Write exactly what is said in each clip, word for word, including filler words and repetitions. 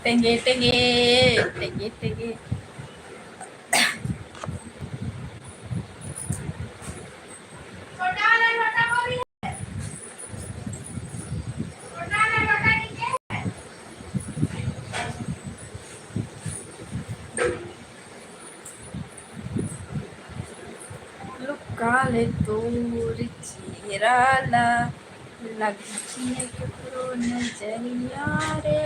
टेंगे टेंगे, टेंगे टेंगे। लुका ले तोर चेहरा ला, लगे ककरो नजरिया रे।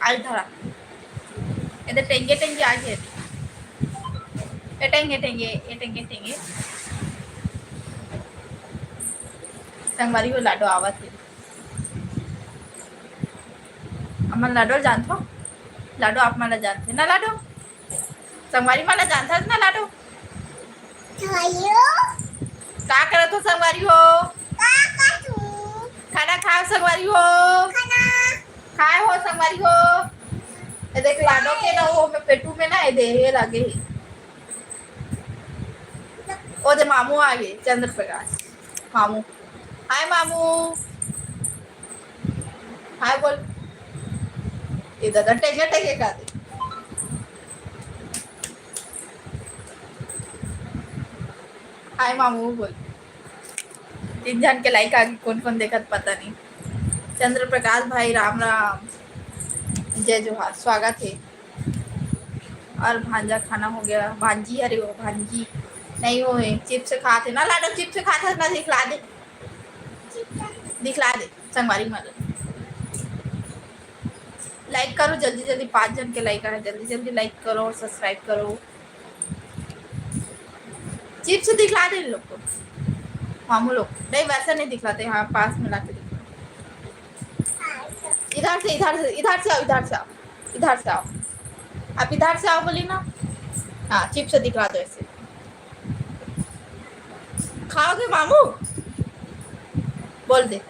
आज धरा। एदे टेंगे टेंगे आ गे। ए टेंगे टेंगे, ए टेंगे टेंगे। संगवारी हो, लाडो आवत हे। हमन लाडो ल जानथो, लाडो आप मन ला जानथे ना लाडो? संगवारी मन ला जानथस ना लाडो? खायो। का करत हो संगवारी हो? का करत हो? खाना खाओ संगवारी हो। खाना। खाए हो संगवारी हो। ये देख लाडो के ना वो में पेटू में ना ये दे ये लगे ही। ओ दे मामू आ गे, चंद्र प्रकाश। मामू। हाय मामू। हाय बोल। ये दादा टेंगे टेंगे का दे। हाय मामू बोल। तीन झन के लाइक आ गे, कोन कोन देखत पता नहीं। चंद्र प्रकाश भाई राम राम, जय जोहार, स्वागत हे। और भांजा खाना हो गया, भांजी, अरे वो भांजी नहीं, वो चिप्स खात हे ना लाडो, चिप्स खात हे ना, दिखला दे, दिखला दे संगवारी मन। लाइक करो जल्दी जल्दी, पाँच झन के लाइक आए, जल्दी जल्दी लाइक करो और सब्सक्राइब करो। चिप्स दिखला दे इन लोग को, मामू लोग। नहीं, वैसे नहीं दिखलाते, हाँ, पास में लाके दिखलाते। इधर से, इधर से, इधर से आओ, इधर से आओ, इधर से आओ। आप इधर से आओ बोली ना। हाँ, चिप्स दिखला दो ऐसे। खाओगे मामू? बोल दे।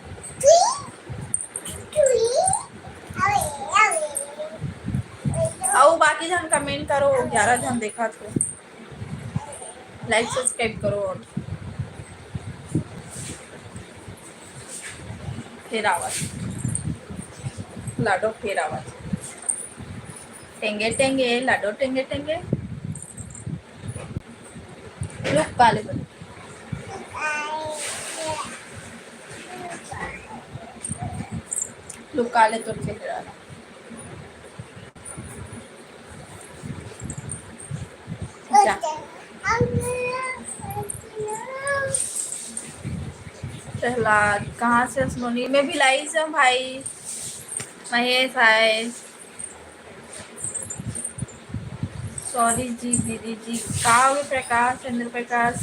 अउ बाकी झन कमेंट करो, ग्यारह झन देखत हो। लाइक सब्सक्राइब करो और फेर आवत लाडो, फेर आवत। टेंगे टेंगे लाडो, टेंगे टेंगे। लुका ले बोल। लुका ले तोर चेहरा। जा। प्रहलाद, कहाँ से हो सोनी? मैं भिलाई से हूँ भाई। महेश, हाय। सॉरी जी, दीदी जी, का हो गे प्रकाश, चंद्र प्रकाश?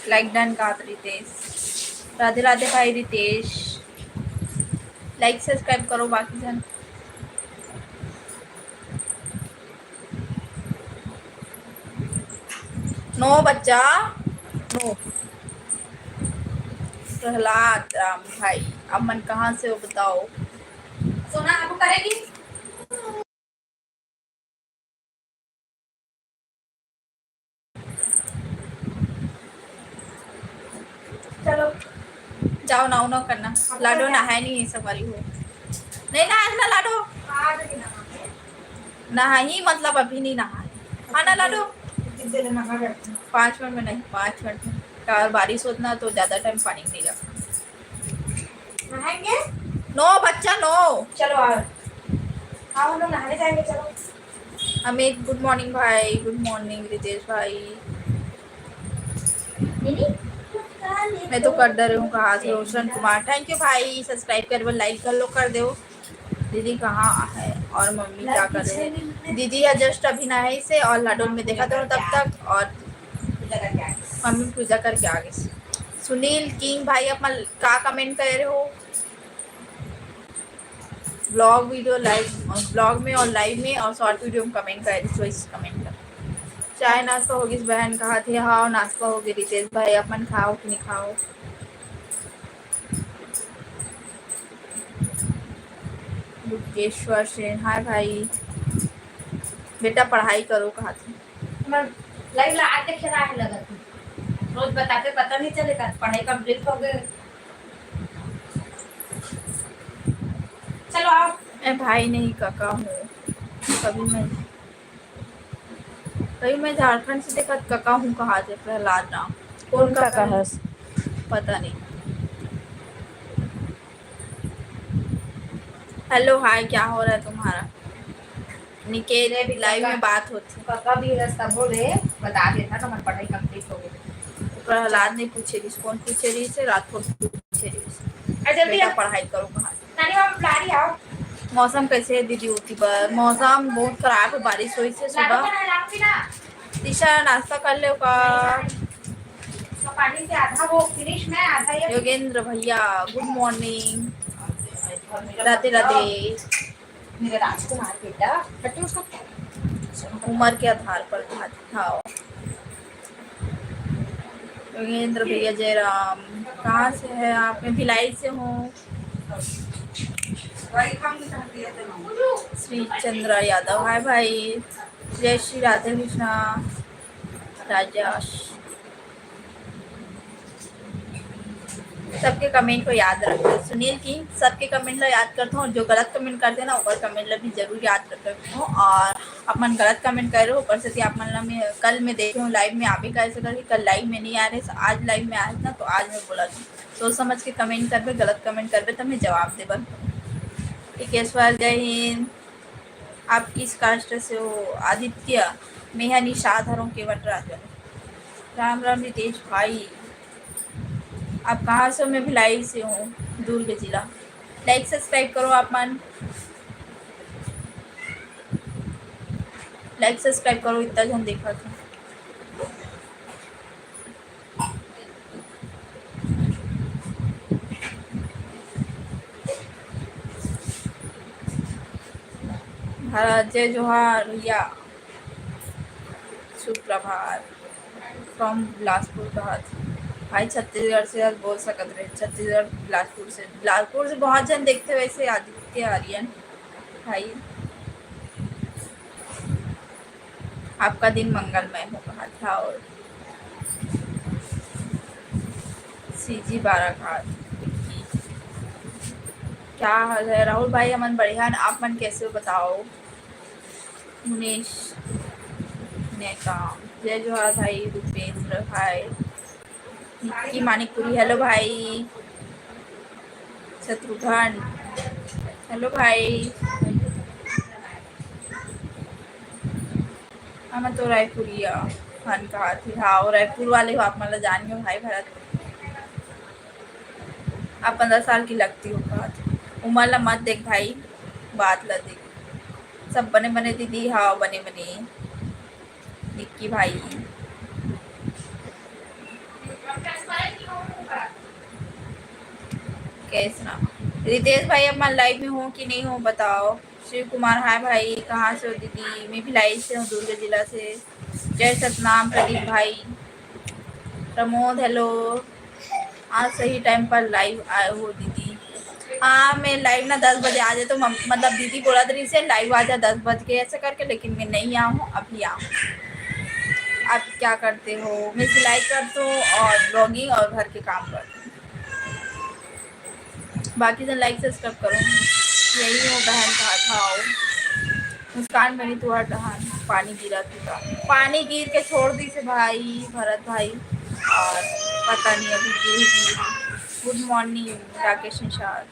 लाइक डन का रितेश। राधे राधे भाई रितेश, लाइक सब्सक्राइब करो बाकी झन। नो बच्चा, नो। प्रहलाद राम भाई, आप मन कहाँ से हो बताओ? सोना, आपको करेगी? चलो। जाओ, नहाओ, नहाओ करना। लाडो नहाए नहीं है, संगवारी हो। नहीं नहाए ना लाडो। नहाई मतलब अभी नहीं नहाए। हाँ ना लाडो? पाँच मिनट में नहीं, पाँच मिनट में। और बारिश होत ना तो ज्यादा टाइम पानी में नहीं जाता। नहाएंगे? नो बच्चा, नो। चलो आओ। हाँ, हम लोग नहाने जाएंगे, चलो। अमित, गुड मॉर्निंग भाई, गुड मॉर्निंग रितेश भाई। मैं तो कर डरे हूँ, कहा से रोशन कुमार। थैंक यू भाई, सब्सक्राइब कर, लाइक कर लो, कर दो। दीदी कहाँ है और मम्मी क्या कर रहे हैं? दीदी या जस्ट अभी नहाई से और लाडो में देखा था तब तक, और मम्मी पूजा करके आ गई। सुनील किंग भाई, आप मन का कमेंट कर रहे हो? ब्लॉग वीडियो लाइव, ब्लॉग में और लाइव में और शॉर्ट वीडियो में कमेंट कर दीजिए, इस कमेंट कर। चाय नाश्ता होगी बहन, कहा थे? हाँ, नाश्ता होगी रितेश भाई, अपन खाओ कि नहीं खाओ? दुर्गेश्वर सेन, हाय भाई। बेटा पढ़ाई करो, कहा थे? हमर लाइव ला आके खेला है लगत है। रोज बताते पता नहीं चलेगा, पढ़ाई कंप्लीट हो गई। चलो आओ। मैं भाई नहीं काका हूँ। कभी मैं, कभी मैं झारखंड से देखा काका हूँ कहा थे प्रहलाद राम। कौन काका है? पता नहीं। हेलो हाय, क्या हो रहा है तुम्हारा? निकेत, लाइव में बात होती। काका भी रस्ता बोले बता देता तो मैं पढ़ाई कंप्लीट हो गई। प्रहलाद ने पूछे रहिस, कौन पूछे रहिस, रात को पूछे रहिस। अच्छा, जल्दी बेटा, पढ़ाई करो कहा। नानी माँ बुला रही, आओ। मौसम कैसे है दीदी ऊटी बर? मौसम बहुत खराब है, बारिश होइस हे सुबह। दिशा, नाश्ता कर ले का? तो पानी से आधा वो फिनिश में, आधा ये। योगेंद्र भैया, गुड मॉर्निंग। राधे राधे। मेरा राजकुमार बेटा, हटो उसका। उम्र के आधार पर भात खाओ। योगेंद्र भैया, जयराम, कहाँ से है आप? मैं भिलाई से हूँ। श्री चंद्रा यादव, हाय भाई। जय श्री राधे कृष्णा। राजेश, सबके कमेंट को याद रखो। सुनील किंग, सबके कमेंट ला याद करता हूँ, जो गलत कमेंट करते हैं ना, ओकर कमेंट ला भी जरूर याद रखो। और अपन गलत कमेंट कर रहे हो, ऊपर से आप मन ला मैं, कल मैं देखे हूँ लाइव में, आप भी कह सकते कि कल लाइव में नहीं आ रहे, आज लाइव में आए ना, तो आज मैं बोला था। सोच समझ के कमेंट करबे, गलत कमेंट करबे तो मैं जवाब देबन। टिकेश्वर, जय हिंद। आप किस कास्ट से हो? आदित्य, मैं हा निषाद हरों केवट राजन। राम राम रितेश भाई, आप कहाँ से हो? मैं भिलाई से हूँ, दुर्ग जिला। लाइक सब्सक्राइब करो आप मन, लाइक सब्सक्राइब करो, इतना झन देखा था। भारत, जय जोहार भैया, सुप्रभात। फ्रॉम बिलासपुर कहा था भाई, छत्तीसगढ़ से आज बोल सकत रहे, छत्तीसगढ़ बिलासपुर से, बिलासपुर से बहुत जन देखते वैसे आदित्य आर्यन भाई। आपका दिन मंगलमय हो कहा था। और सीजी बाराघाट, क्या हाल है राहुल भाई? हमन बढ़िया न, आप मन कैसे हो बताओ? मुनेश नेता, जय जोहार भाई। भूपेंद्र, हाय। निक्की मानिकपुरी, हेलो भाई। शत्रुघ्न, हेलो भाई। हमन तो रायपुरिया हन कहा थे। हाँ, वो रायपुर वाले हो, आप मन ला जान गयो भाई भरत। आप पंद्रह साल की लगती हो कहा थे। उमर ला मत देख भाई, बात ला देख। सब बने बने दीदी, हाँ बने बने। निक्की भाई, कैसे ना? रितेश भाई, अब मैं लाइव में हूँ कि नहीं हूँ बताओ। शिव कुमार, हाय भाई, कहाँ से हो दीदी? मैं भिलाई से हूँ, दुर्ग जिला से। जय सतनाम प्रदीप भाई। प्रमोद, हेलो। आज सही टाइम पर लाइव आए हो दीदी। हाँ, मैं लाइव ना दस बजे आ जाए तो मम-, मतलब दीदी बोला रही से लाइव आ जा दस बज के ऐसे करके, लेकिन मैं नहीं आऊँ, अभी आऊँ। आप क्या करते हो? मैं सिलाई करती हूँ और ब्लॉगिंग और घर के काम करती हूँ। बाकी जन लाइक सब्सक्राइब करो। यही हो बहन कहा था, आओ। मुस्कान बनी तुहर डहान पानी गिरा तुका। पानी गिर के छोड़ दी से भाई, भरत भाई। और पता नहीं अभी गिरी कि नहीं। गुड मॉर्निंग राकेश निषाद।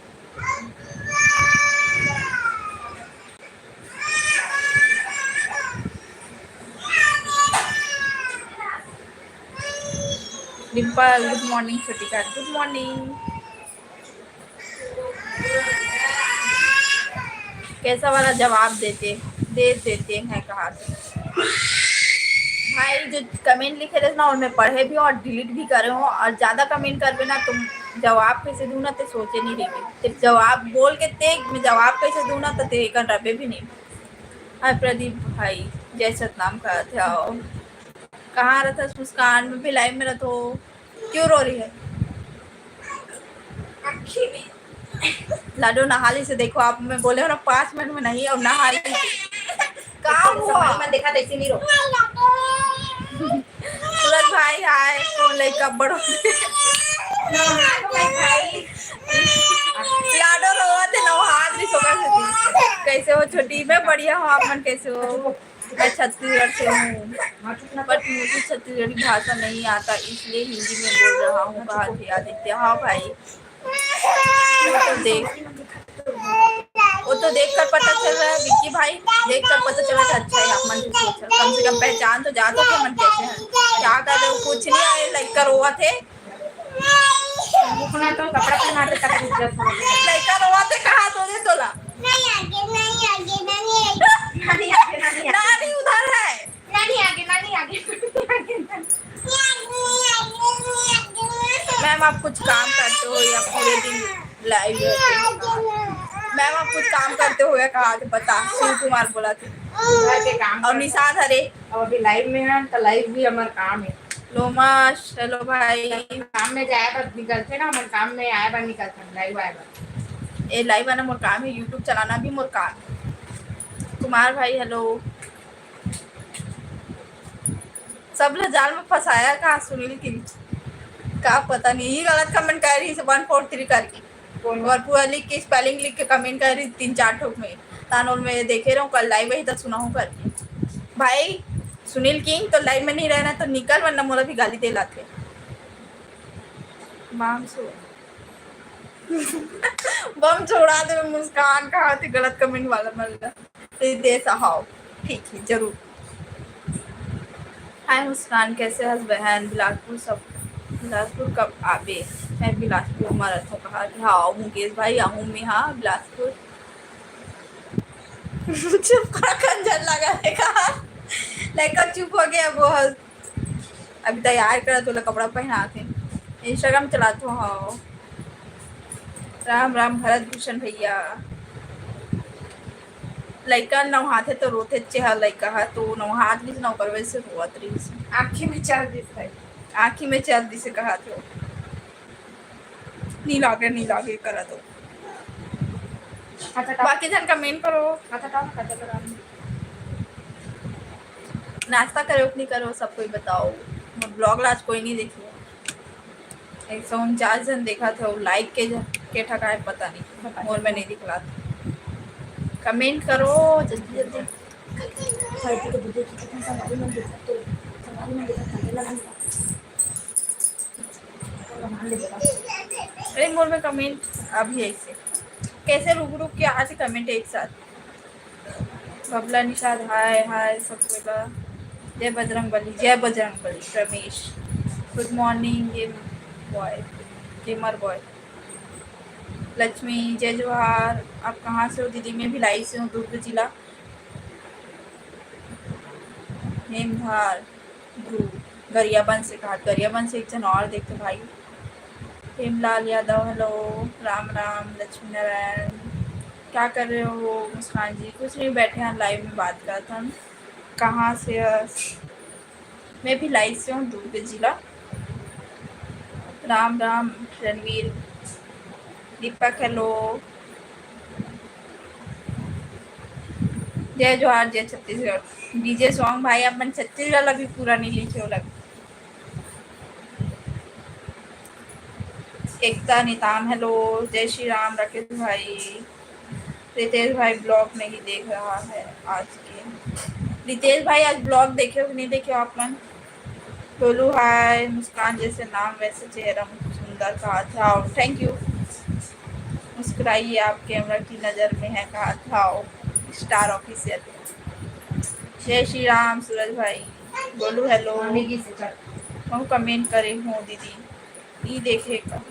डिम्पल, गुड मॉर्निंग। छोटी cat, गुड मॉर्निंग। कैसा वाला जवाब देते, दे देते हैं कहा से? भाई, जो कमेंट लिखे थे ना, और मैं पढ़े भी हूँ और डिलीट भी करे हूँ, और ज्यादा कमेंट करबे ना, तुम जवाब कैसे दूँ ना, ते सोचे नहीं रहिबे। ते जवाब बोल के ते मैं जवाब कैसे दूँ ना, तो ते एकर रबे भी नहीं। हाय प्रदीप भाई, जय सतनाम कहा थे, आओ। कहाँ रहता मुस्कान? मैं भिलाई में रहता हूँ। क्यों रो रही है? लाडो नहा ली से, देखो आप, मैं बोले हो ना पाँच मिनट में नहीं, और नहा ली से। का हुआ? मन देखा तो ऐसे नहीं रो। सूरज हाय, हाय, कौन लइका बड़ो? लाडो रोवत हे, नौ हाथ भी सोका से। कैसे हो छोटी? मैं बढ़िया हूँ, आप मन कैसे हो? मैं छत्तीसगढ़ से हूँ, but मुझे छत्तीसगढ़ी भाषा नहीं आता, इसलिए हिंदी में बोल रहा हूँ, कहा थे आदित्य। हाँ भाई, वो तो देख, वो तो देख कर पता चल रहा है विक्की भाई, देख कर पता चल रहा है। अच्छा है, आप मन की सोच है, कम से कम पहचान तो जाता कि मन कैसे हैं, क्या कर रहे हो, कुछ नहीं आए, लइका रोवत हे। रुकना तो कपड़ा पहना के तक रुक जाता है। लइका रोवत हे, कहा तो दे तोला। नहीं आगे, नहीं आगे, नहीं आगे। नहीं आगे, नहीं आगे। नानी उधर है। नानी आगे, नानी आगे, नानी आगे, नानी। मैम, आप कुछ काम करते हो या पूरे दिन लाइव रहते हो? मैम, आप कुछ काम करते हो या कहा के बता, शिव कुमार बोला थे। घर के काम और करते निषाद हरे। अब अभी लाइव में है, तो लाइव भी हमार काम है। लोमाश, हेलो भाई। काम में जाए बर निकलते ना, हमार काम में आए बर निकलते, लाइव आए बर। ए, लाइव आना मोर काम है, YouTube चलाना भी मोर काम है। कुमार भाई, हेलो। सब ला जाल में फंसाया का सुनील किंग? का पता नहीं, ये गलत कमेंट कर रही है, वन फोर थ्री करके। कौन? और पूरा लिख के, स्पेलिंग लिख के कमेंट कर रही तीन चार ठोक में। तानोल में देखे रहूं, कल लाइव ही तो सुना हूं करके। भाई सुनील किंग, तो लाइव में नहीं रहना तो निकल, वरना मोला भी गाली दे लाथे। मामसू। बम छोड़ा दे मुस्कान, कहा थे गलत कमेंट वाला मन ला। रितेश, हाँ, ठीक है, जरूर। हाय मुस्कान, कैसे हस बहन? बिलासपुर सब, बिलासपुर कब आबे? मैं बिलासपुर में रहता हूँ। कहा कि हाँ, मुकेश भाई, आहूँ मैं, हाँ, बिलासपुर। चुप कर, खंजर लगा है कहा। लइका चुप हो गया, वो हंस अभी तैयार करत, ओला कपड़ा पहनात हे। Instagram चलात हो? हाँ। राम राम भरत भूषण भैया। लइका नवहाथे तो रोथे, चेहरा लइका ह तो नवहात रहिस ना, ओकर वजह से रोवत रहिस। आँखी में चल दिस भाई। आँखी में चल दिस कहात हो। नी लागे, नी लागे करत हो। अच्छा, बाकी झन comment करो। अच्छा, अच्छा, अच्छा। नाश्ता करो कि नहीं करो, सब कोई बताओ। मोर vlog ला आज कोई नहीं देखिए। एक सौ उनचास जन देखा था, वो like के ज-, के ठकाए पता नहीं। मोर में नहीं दिखला था। Comment करो जल्दी जल्दी। अरे मोर में comment अभी ऐसे कैसे रुक रुक के आते comment एक साथ। बबला निषाद, हाय, हाय, सब कोई ला। जय बजरंग बली, जय Bajrang Bali. Ramesh, good morning, game boy, gamer boy। Lakshmi, जय जोहार, आप कहाँ से हो दीदी? मैं भिलाई से हूँ, दुर्ग जिला। हेमधार, ध्रुव, गरियाबंद से कहा, गरियाबंद से एक जन और देखते भाई। हेमलाल यादव, hello, राम राम, लक्ष्मी नारायण, क्या कर रहे हो मुस्कान जी? कुछ नहीं, बैठे हैं, live में बात करत हन। कहाँ से हस? मैं भिलाई से हूँ, दुर्ग जिला। राम राम रणवीर, दीपक, hello। जय जोहार, जय छत्तीसगढ़। DJ song भाई, अपन छत्तीसगढ़ ला भी पूरा नहीं लिखे हो लग। एकता नेताम, hello। जय श्री राम राकेश भाई। रितेश भाई vlog नहीं देख रहा है आज के। रितेश भाई आज vlog देखे हो कि नहीं देखे हो आप मन? गोलू हाय, मुस्कान जैसे नाम वैसे चेहरा सुंदर कहा था। Thank you। मुस्कुराइए आप camera की नज़र में है कहा था। Star Official। जय श्री राम सूरज भाई। गोलू hello। मम्मी की से कर। महू comment करे हूँ दीदी, नहीं देखे का।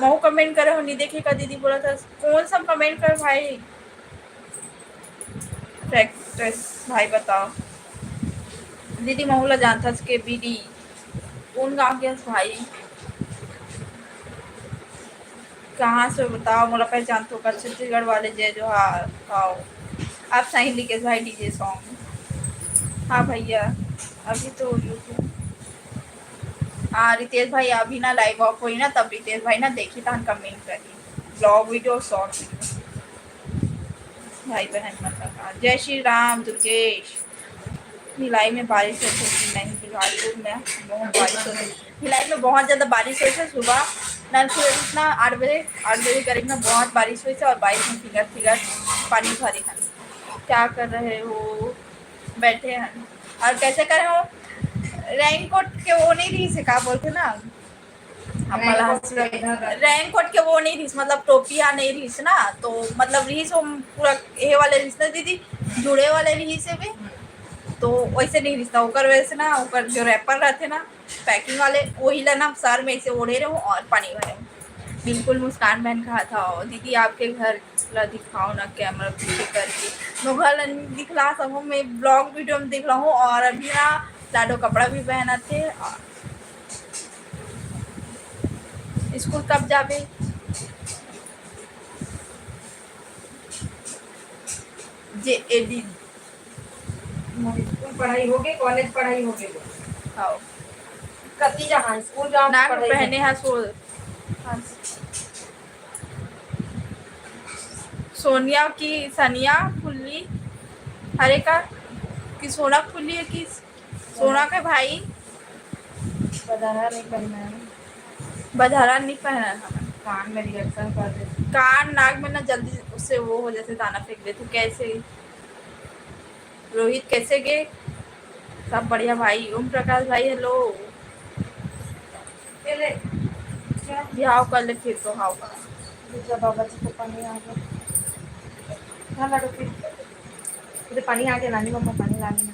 महू comment करे हूँ, नहीं देखे का दीदी बोला था। कौन सा comment कर भाई? Practice भाई बताओ। दीदी महू ला जानथस के बीडी? कौन गाँव के हस भाई? कहाँ से बताओ, मोला पहचान तो कर। छत्तीसगढ़ वाले जय जोहार। आओ, आप सही लिखे भाई DJ song। हाँ भैया, अभी तो YouTube, हाँ रितेश भाई, अभी ना live off होई ना, तब रितेश भाई ना देखी तहन comment करी। Vlog video, short video। भाई बहन मतलब, हाँ। जय श्री राम दुर्गेश। भिलाई में बारिश होत हे कि नहीं? भिलाई में बहुत बारिश होत हे। भिलाई में बहुत ज्यादा बारिश होत हे। सुबह नलखुल ना आठ बजे, आठ बजे करीब में बहुत बारिश होत हे और बारिश में भीगत भीगत पानी भरे हैं। क्या कर रहे हो? बैठे हैं। और कैसे करे हो? रेनकोट के वो नहीं रही से, का बोलते ना, रेनकोट के वो नहीं रहिस, मतलब टोपी हा नहीं रहिस ना, तो मतलब रहिस वो पूरा ये वाले रहिस ना दीदी, जुड़े वाले रहिस हे भी, तो वैसे नहीं रहिस ना, ओकर वजह से ना, ओकर जो रैपर रहते ना, पैकिंग वाले, वही ला ना सर में ऐसे ओढ़े रहूं और पानी भरे रहूं। बिल्कुल मुस्कान बहन कहा था, "दीदी आपके घर ला दिखाओ ना, कैमरा पीछे करके।" मैं घर ला नहीं दिखला सकूं, मैं ब्लॉग वीडियो में दिखला हूं। और अभी ना लाडो कपड़ा भी पहनत हे। और स्कूल कब जाबे? जे ए डी। स्कूल पढ़ाई होगे, कॉलेज पढ़ाई होगे। हाँ। कति जहाँ स्कूल जाओ, नाक पढ़ाई पहने होगे। हैं सो-, हाँ। सोनिया की, सनिया फुल्ली, हरे का, कि सोना फुल्ली है कि सोना के भाई। बजहरा नहीं पहना है। बजहरा नहीं पहना है। कान में रिएक्शन कर दे। कान नाक में ना जल्दी उससे वो हो जाते, दाना फेंक देते। कैसे? रोहित कैसे गे? सब बढ़िया भाई। ओम प्रकाश भाई, हेलो। ये ले। क्या? ये हाव कर ले फिर तो, हाव कर। दूसरा बाबा जी को पानी आ गया। हाँ, लाडो फिर। इधर पानी आ गया, नानी मम्मा पानी ला लेना।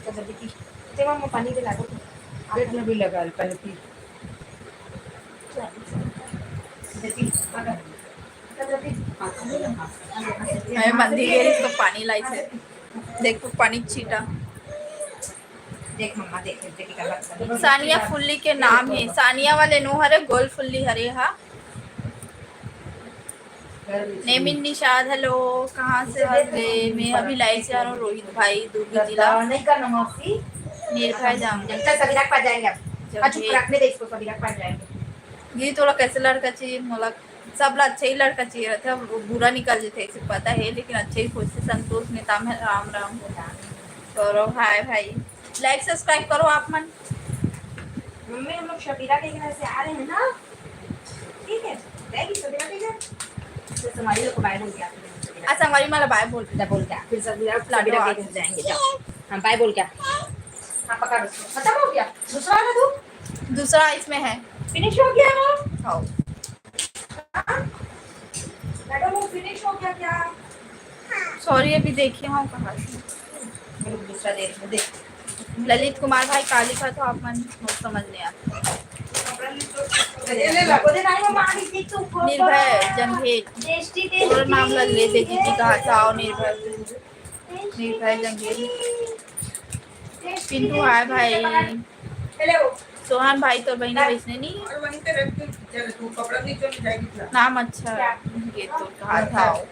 तो जल्दी पी। ते मम्मा पानी भी ला दो। पेट में भी लगा है, पहले पी। जल्दी पी। अरे मंदिर गए तो पानी लाई थे। देख तो पानी छीटा। देख मम्मा, देख, देख, देख, देख। सानिया फुल्ली के नाम है। सानिया वाले नो हरे, गोल फुल्ली हरे हा। नेमिन निषाद, हेलो, कहाँ से हस रे? मैं अभी लाइव से आ रहा हूँ, रोहित भाई, दुर्ग जिला। नहीं करना मौसी। निर्भय जाम। चल, सभी रख पा जाएंगे अब। हाँ, चुप, रखने दे इसको, सभी रख पा जाएंगे। ये थोड़ा कैसे लड़का चाहिए, मोला सब ला अच्छा ही लड़का चाहिए रहता है, वो बुरा निकल जाता है, इसे पता है, लेकिन अच्छा ही खोजते। संतोष नेता में राम राम। गौरव, हाय भाई, लाइक सब्सक्राइब करो आप मन। मम्मी, हम लोग शबीरा के घर से आ रहे हैं ना, ठीक है? जाएगी शबीरा के घर? तो संगवारी लोग को बाय बोल के आते हैं। आ, संगवारी माला बाय बोल। जा बोल के आ। फिर शबीरा, शबीरा के घर जाएंगे, जाओ। हाँ, बाय बोल के आ। हाँ, पकड़ उसको। खत्म हो गया? दूसरा ना तू? दूसरा इसमें है। फिनिश हो गया वो? हाँ। हाँ? मैडम, वो फिनिश हो गया क्या? सॉरी, अभी देखिए, हाँ, कहाँ से? रुक, दूसरा दे, दे। ललित कुमार भाई, काली का तो आप मन बहुत समझ नहीं आता। ये ले ला। निर्भय जंघेल, पूरा नाम ला ले दे दीदी, कहा था, आओ निर्भय, निर्भय जंघेल। पिंटू, हाय भाई। हेलो। सोहन भाई, तोर बहिनी वैसने नहीं? और वहीं पे रख के चल, तू कपड़ा नहीं चल जाएगी क्या? नाम अच्छा क्या? ये तो कहा था।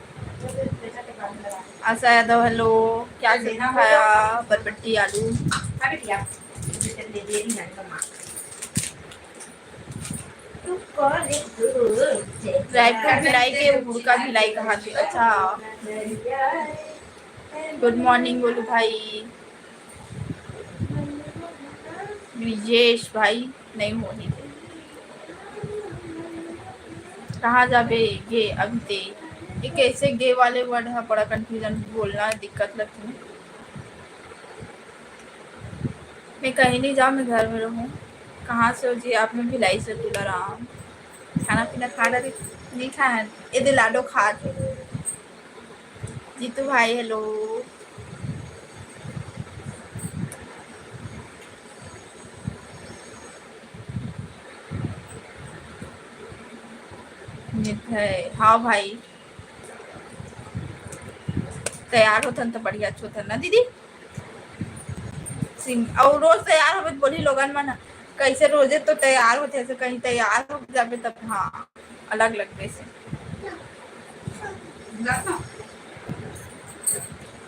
आशा यादव, हेलो। क्या सब्जी खाया? बरबट्टी आलू। अभी क्या? दे दे रही है माँ। रायपुर भिलाई के हुड़का भिलाई कहा थे। अच्छा, गुड मॉर्निंग गोलू भाई। ब्रिजेश भाई, नहीं होही। कहाँ जाबे गे अभी ते? ये कैसे गे वाले वर्ड है, बड़ा कंफ्यूजन, बोलना दिक्कत लगती है। मैं कहीं नहीं जाऊँ, मैं घर में रहूँ। कहाँ से हो जी आप? मैं भिलाई से तुलाराम। खाना पीना खा रहे? नहीं खाया है। ये दे लाडो खा थे। जीतू भाई, हेलो। निर्भय, हाँ भाई, तैयार होथन तो बढ़िया होथन ना दीदी। सिंग-, और रोज तैयार होबे तो बोली लोगन मन, कैसे रोजे तो तैयार होथे, ऐसे कहीं तैयार हो जाबे तब, हाँ, अलग लगबे से।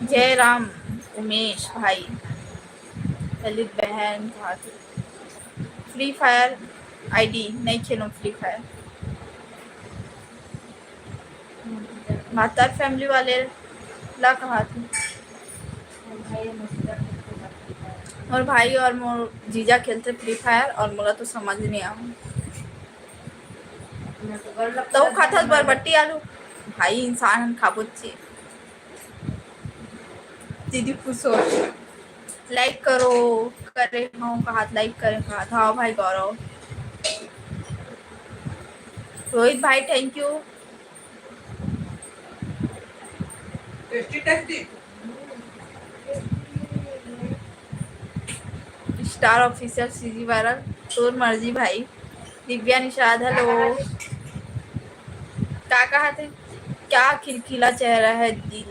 जय राम उमेश भाई, ललित बहन, Free Fire ID नहीं खेलो, Free Fire। मातर फैमिली वाले ला कहा थे। मोर भाई और मोर जीजा खेलथे Free Fire और मोला तो समझ नहीं आवे। तो खाथस बरबट्टी आलू, भाई इंसान हन खाबो चे। दीदी खुश हो, like करो, करे हूँ कहा, like करे कहा। हाँ भाई गौरव, रोहित भाई thank you। Tasty, tasty। Star Official C G Viral, तोर मर्जी भाई। दिव्या निषाद, hello। का कहा थे? क्या खिलखिला चेहरा है दिल,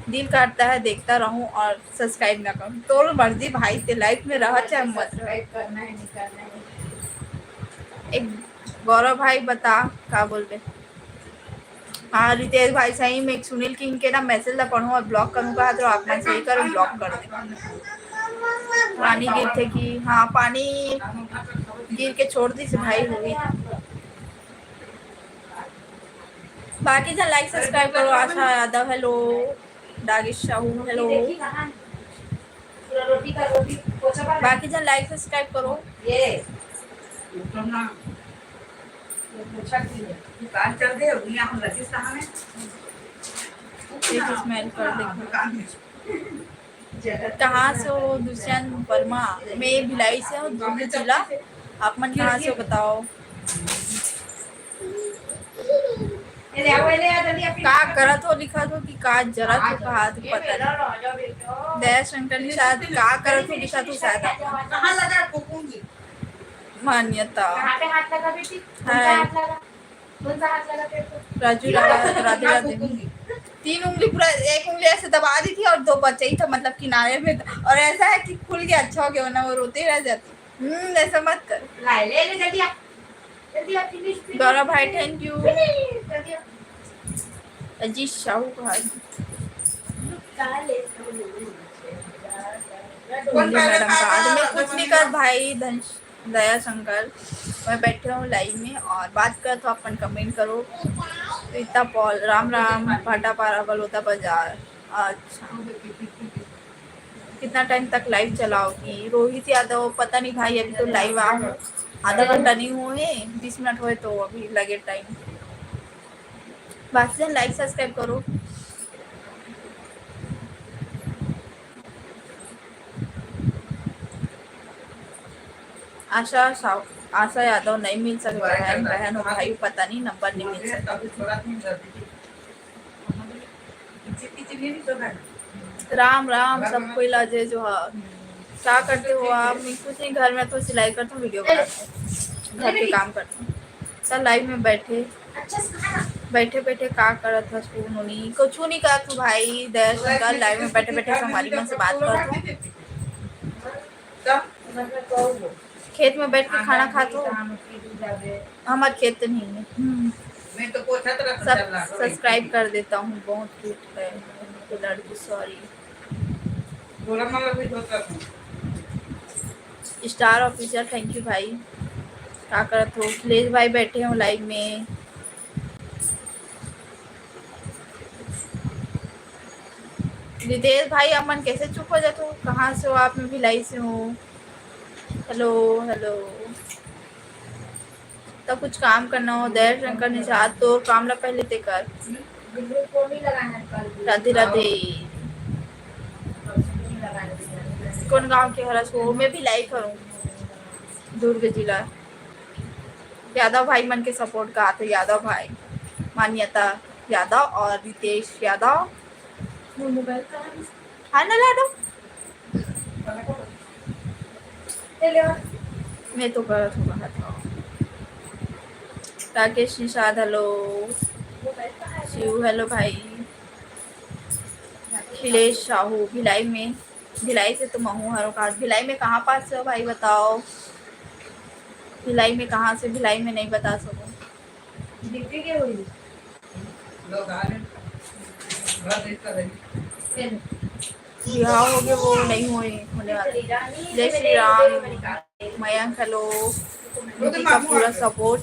दिल करता है देखता रहूं और subscribe ना करूं। तोर मर्जी भाई, ते live में रह चाहे मत रह। Subscribe करना है, नहीं करना है। एक गौरव भाई बता, का बोल रहे? हाँ, रितेश भाई, सही में सुनील किंग के ना message ला पढ़ूं और block करूं कहा तो आप मन सही करो, block कर दे। पानी गिरथे कि, हाँ, पानी गिर के छोड़ दिस भाई, होही। बाकी झन like subscribe करो। आशा यादव, hello। डागिश साहू, hello। पूरा रोटी का रोटी पोछा बांध। बाकी झन like subscribe करो। ये उत्तम ना, ये पोछा की है। दुकान चल दे, अभी हम रखी सामने। एक smell कर देखो। दुकान में। जगत कहाँ से हो? दुष्यंत वर्मा। मैं भिलाई से हूँ, दुर्ग जिला। आप मन कहाँ से हो बताओ? ये ले आओ, ये ले आओ, जल्दी आप का करत हो लिखत हो कि का जरत हो, कहा तो पता नहीं। दया शंकर निषाद का करत हो लिखत हो शायद आप। कहाँ लगा फूकूंगी? मान्यता। कहाँ पे हाथ लगा बेटी? कौन सा हाय। हाथ लगा? कौन सा हाथ लगा तेरे को? राजू रावत, राधे राधे। तीन उंगली पूरा, एक उंगली ऐसे दबा दी थी और दो बचा ही था, मतलब किनारे में था। और ऐसा है कि खुल गया, अच्छा हो गया, वरना वो रोते ही रह जाती। हम्म, ऐसा मत कर। ला, ले, ले, जल्दी आ। जल्दी आ, finish, finish, गौरव भाई, finish। Thank you। Finish, जल्दी आ। अजीत साहू भाई। काले हिंदी मैडम का आज मैं कुछ नहीं कर भाई, धन-, दया शंकर, मैं बैठे हूँ live में और बात करत हूँ, अपन comment करो। रीता पॉल, राम राम, भाटापारा, बलौदा बाजार। अच्छा, कितना time तक live चलाओगी? रोहित यादव, पता नहीं भाई, अभी तो live आ हूँ, आधा घंटा नहीं हुए, बीस मिनट हुए तो अभी लगे time। बाकी झन like subscribe करो। आशा साव-, आशा यादव नहीं मिल सके बहन, बहन हो भाई, पता नहीं number नहीं मिल सके। राम राम सब कोई ला, जय जोहार। क्या करते हो आप? मैं कुछ नहीं, घर में तो सिलाई करता हूँ, video बनाता हूँ, घर के काम करता हूँ। सब live में बैठे, बैठे बैठे का करत हस तू नोनी? कुछ नहीं करत हूँ भाई, दया शंकर, live में बैठे बैठे संगवारी मन से बात करत हूँ। खेत में बैठ के खाना खात हो? हमार खेत तो नहीं है। हम्म। मैं तो पोछत रहता सब चल रहा है। Subscribe कर देता हूँ, बहुत cute है लड़की, sorry। बोला मतलब भी होता है। Star Official, thank you भाई। का करत हो? अखिलेश भाई बैठे हो live में। रितेश भाई, आप मन कैसे चुप हो जाते हो? कहाँ से हो आप? मैं भिलाई से हूँ। Hello, hello। तो कुछ काम करना हो, दया शंकर निषाद, तोर काम ला पहले ते कर। राधे राधे। कौन गांव के हरस हो? मैं भिलाई करूँ, दुर्ग जिला। यादव भाई मन के support का आथे, यादव भाई, मान्यता यादव और रितेश यादव। मोर mobile कहाँ है? हाँ ना लाडो। मैं तो करत हूँ, बाहर। राकेश निषाद, hello। शिव, hello भाई। अखिलेश साहू, भिलाई में, भिलाई से तो महू हरो का। भिलाई में कहाँ पास से हो भाई, बताओ। भिलाई में कहाँ से? भिलाई में नहीं बता सको। बिहाव हो गए, वो नहीं हुए, होने वाले। जय श्री राम। मयंक, hello। दीदी का पूरा support,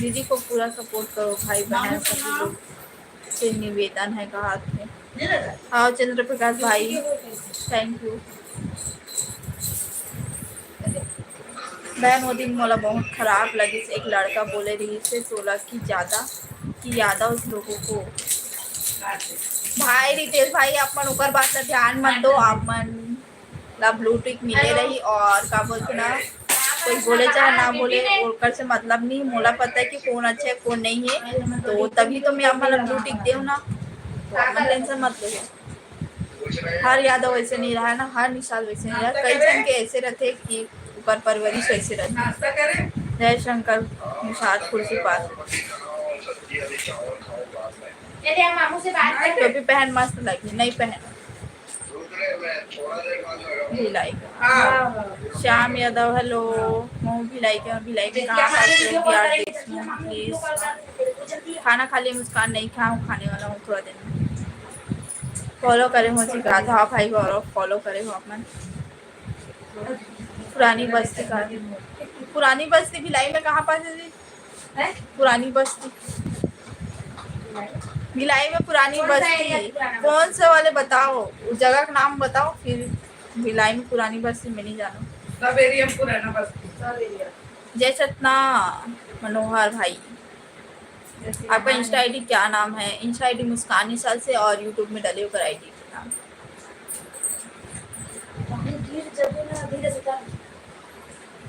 दीदी को पूरा support करो भाई बहन सभी लोग से निवेदन है, कहा आपने। हाँ, चंद्र प्रकाश भाई, thank you। बहन, वो दिन मोला बहुत खराब लगिस। एक लड़का बोले रहिस हे तोला कि ज्यादा, कि यादव लोगों को। भाई रितेश भाई, आप मन ओकर बात ला ध्यान मत दो, आप मन ला blue tick मिले रही। और का बोलथे ना, कोई बोले चाहे ना बोले, ओकर से मतलब नहीं। मोला पता है कि कौन अच्छा है, कौन नहीं है, तो तभी तो मैं आप मन ला blue tick देव ना, तो आप मन tension मत लो। हर यादव वैसे नहीं रहा ना, हर निषाद वैसे नहीं रहा। कई झन के ऐसे रहते कि ओकर परवरिश ऐसे रहते। जय शंकर निषाद खुर्शीपाद। टोपी पहन मस्त लगी, नहीं पहन। भिलाई का। श्याम यादव, hello। महू भिलाई के, भिलाई के कहाँ पास है? बिहार देश में, please। खाना खा लिए मुस्कान? नहीं खाया हूँ, खाने वाला हूँ थोड़ा देर में। Follow करे हो सिखात, हाँ भाई गौरव, follow करे हो आप मन। पुरानी बस्ती का, पुरानी बस्ती भिलाई में कहाँ पास है जी? हैं? पुरानी बस्ती, भिलाई में पुरानी बस्ती। कौन से वाले बताओ, उस जगह का नाम बताओ, फिर भिलाई में पुरानी बस्ती में नहीं जाना। सब area में पुराना बस्ती। जय सतना मनोहर भाई, आपका Insta ID क्या नाम है? Insta ID मुस्कान निषाद से और YouTube में डले ओकर ID के नाम। अभी गिर जबे ना, धीरे से कर।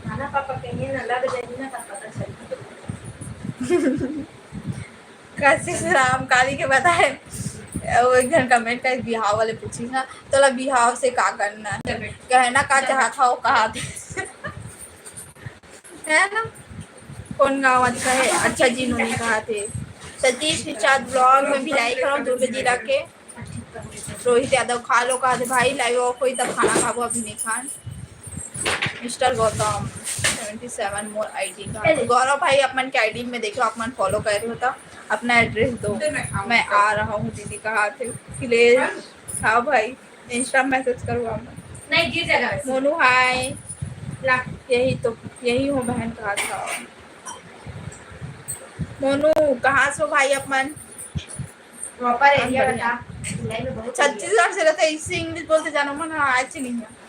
खाना पापा कहिए ना, लग जाए ना, तब पता चली। कशिश राम काली के बताए, वो एक झन comment कर, बिहाव वाले पूछी ना, तोला बिहाव से का करना है, कहना का चाहत हव, कहा थे। है ना? कौन गांव अच्छा है? अच्छा जी, नोनी कहा थे। सतीश निषाद vlog में भिलाई करो, दुर्ग जिला के। रोहित यादव, खा लो कहा थे भाई, live off होई तब खाना खाबो, अभी नहीं खान। Mister Gautam seventy seven more ID का। गौरव भाई, आप मन के ID में देखो, आप मन follow करे हो तो अपना address दो, मैं आ रहा हूँ दीदी कहा थे। अखिलेश, हाँ भाई, Insta message करो आप मन। नहीं, गिर जाएगा वैसे। मोनू, हाय। ला। यही तो, यही हो बहन कहा था। मोनू, कहाँ से हो भाई आप मन? Proper area बढ़िया। बता। भिलाई में बहुत area। छत्तीसगढ़ से रहते, इससे English बोलते जानो मन, हाँ, अच्छी नहीं है।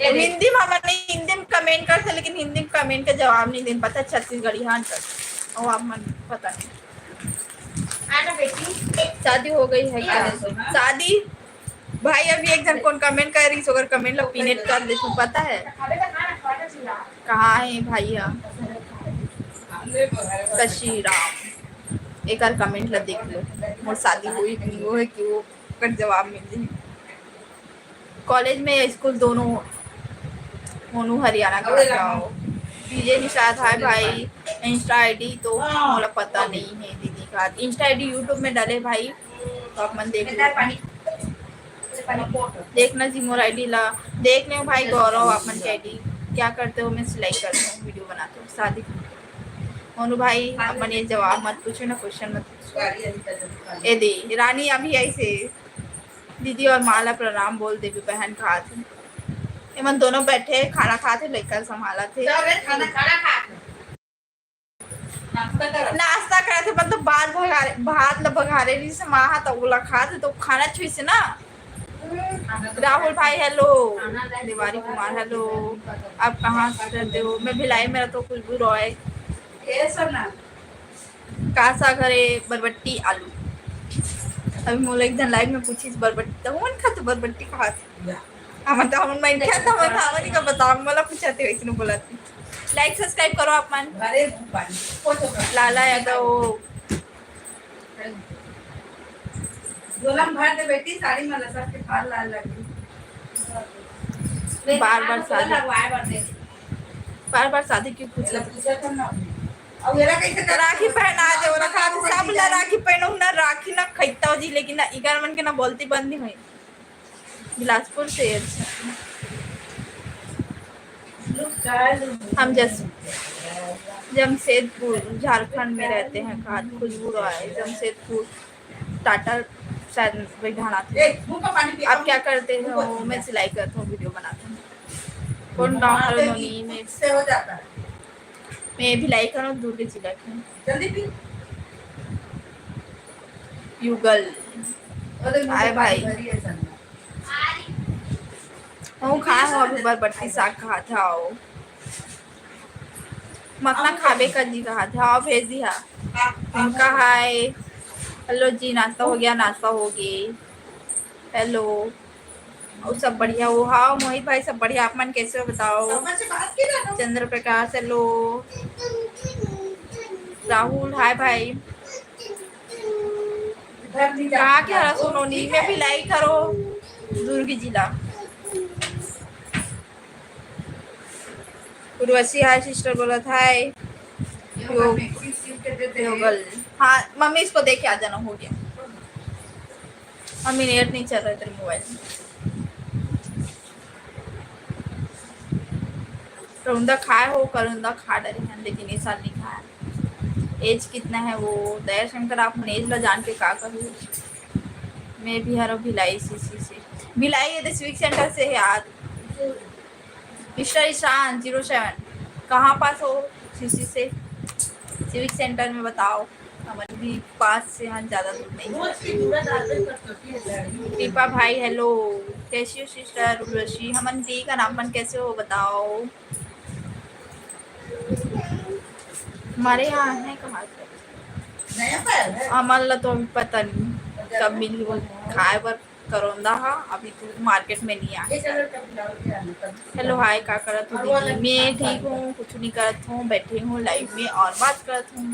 ये देख। हिंदी में हमन नहीं, हिंदी में comment करते, लेकिन हिंदी में comment का जवाब नहीं देन पता, छत्तीसगढ़ी हाँ कर। और आप मन पता नहीं। आना बेटी। शादी हो गई है क्या? शादी, भाई, अभी एक झन कोन comment कर रही, ओकर comment ला pin कर देथों, पता है? कहाँ है भैया? कशी राम, एकर comment ला देख लो। मोर शादी हुई कि वो है कि वो कर जवाब मिल जाए। College में या school दोनों? मोनू हरियाणा का जाओ। विजय निषाद, हाय भाई, Insta ID तो मोला पता नहीं है दीदी का। Insta ID YouTube में डाले भाई, तो आप मन देख लो। देखना जी मोर ID ला, देख ले भाई गौरव, आप मन के ID क्या करते हो? मैं सिलाई करता हूँ, video बनाता हूँ, शादी। मोनू भाई, आप मन ये जवाब मत पूछो ना, question मत पूछो। ए दे रानी अभी ऐसे दीदी और माँ ला प्रणाम बोल देबे बहन, खात हे। एमन दोनों बैठे खाना खात हे, लइका ल संभालत हे। चल रे, खाना, खाना खा। नाश्ता करत हे, मतलब भात भगारे, भात ला भगारे रहिस हे माँ ह, त ओला खात हे, तो खाना छुइस हे ना। राहुल भाई, hello। देवारी कुमार, hello। आप कहाँ से रहते हो? मैं भिलाई में रहता हूँ, खुशबू रॉय। ये सब ना। का साग हरे? बरबट्टी आलू। अभी मोला एक झन live में पूछिस बरबट्टी, त हमन खाथे बरबट्टी खाथे। या। हमन त हमन मन खाथे, हमन खावन का बताओ, मोला पूछाथे वैसने बोलत। Like subscribe करो आप मन। अरे पानी। लाला यादव। झोला में भर दे बेटी, साड़ी में लसक के फाल लाल लगी। बार बार शादी। लगवाए बर दे। बार बार शादी क्यों पूछे? पूछा था ना। अब एला कैसे कर राखी पहना दे, ओला कहा थे, सब ला राखी पहनो ना, राखी ना खैता हो जी, लेकिन ना इकर मन के ना बोलती बंद नहीं हुई। बिलासपुर से। हम जस-, जमशेदपुर, झारखंड में रहते हैं। कहा खुशबू रॉय, जमशेदपुर। टाटा शायद वही ढाणा थे। आप क्या करते हो? मैं सिलाई करता हूँ, video बनाता हूँ। कौन गाँव है नोनी में? मैं भिलाई का हूँ, दुर्ग जिला की। जल्दी पी। युगल। अरे, हाय भाई। भरी है सन्ना। हूँ खाए हूँ अभी बरबट्टी साग खात हूँ। मतना खाबे कर जी कहा था, हाँ, भेज दिया। उनका हाय। हेलो जी, नाश्ता हो गया? नाश्ता हो गए। हेलो, अउ सब बढ़िया हो? हाँ मोहित भाई, सब बढ़िया। आप मन कैसे हो बताओ? चंद्र प्रकाश, हेलो। राहुल, हाय भाई। कहाँ के हरा सोनोनी में भी लाइक करो, दुर्ग जिला। उर्वशी, हाय सिस्टर बोलत, हाय। योग-, योगल। हाँ मम्मी, इसको दे के आ जाना, हो गया। मम्मी, नेट नहीं चल रहा है तेरे मोबाइल में। करौंदा खाए हो? करौंदा खा डरे हैं, लेकिन ये साल नहीं खाया। एज कितना है वो? दया शंकर, आप मन एज ला जान के का करू? मैं भी हरो भिलाई सीसी से। भिलाई ये तो सिविक सेंटर से है यार। मिस्टर ईशान ज़ीरो सेवन, कहाँ पास हो सीसी से? सिविक सेंटर में बताओ। हमन भी पास से हन, ज्यादा दूर नहीं। कृपा भाई, हेलो, कैसी हो सिस्टर उर्वशी? हमन ठीक हन, आप मन कैसे हो बताओ? हमारे यहाँ है कहाँ से? हमन ला तो अभी पता नहीं कब मिली वो खाए बर। करौंदा हा, अभी तो मार्केट में नहीं आए। हेलो, हाय, का करत हो दीदी? मैं ठीक हूँ, कुछ नहीं करत हूँ, बैठी हूँ लाइव में और बात करत हूँ।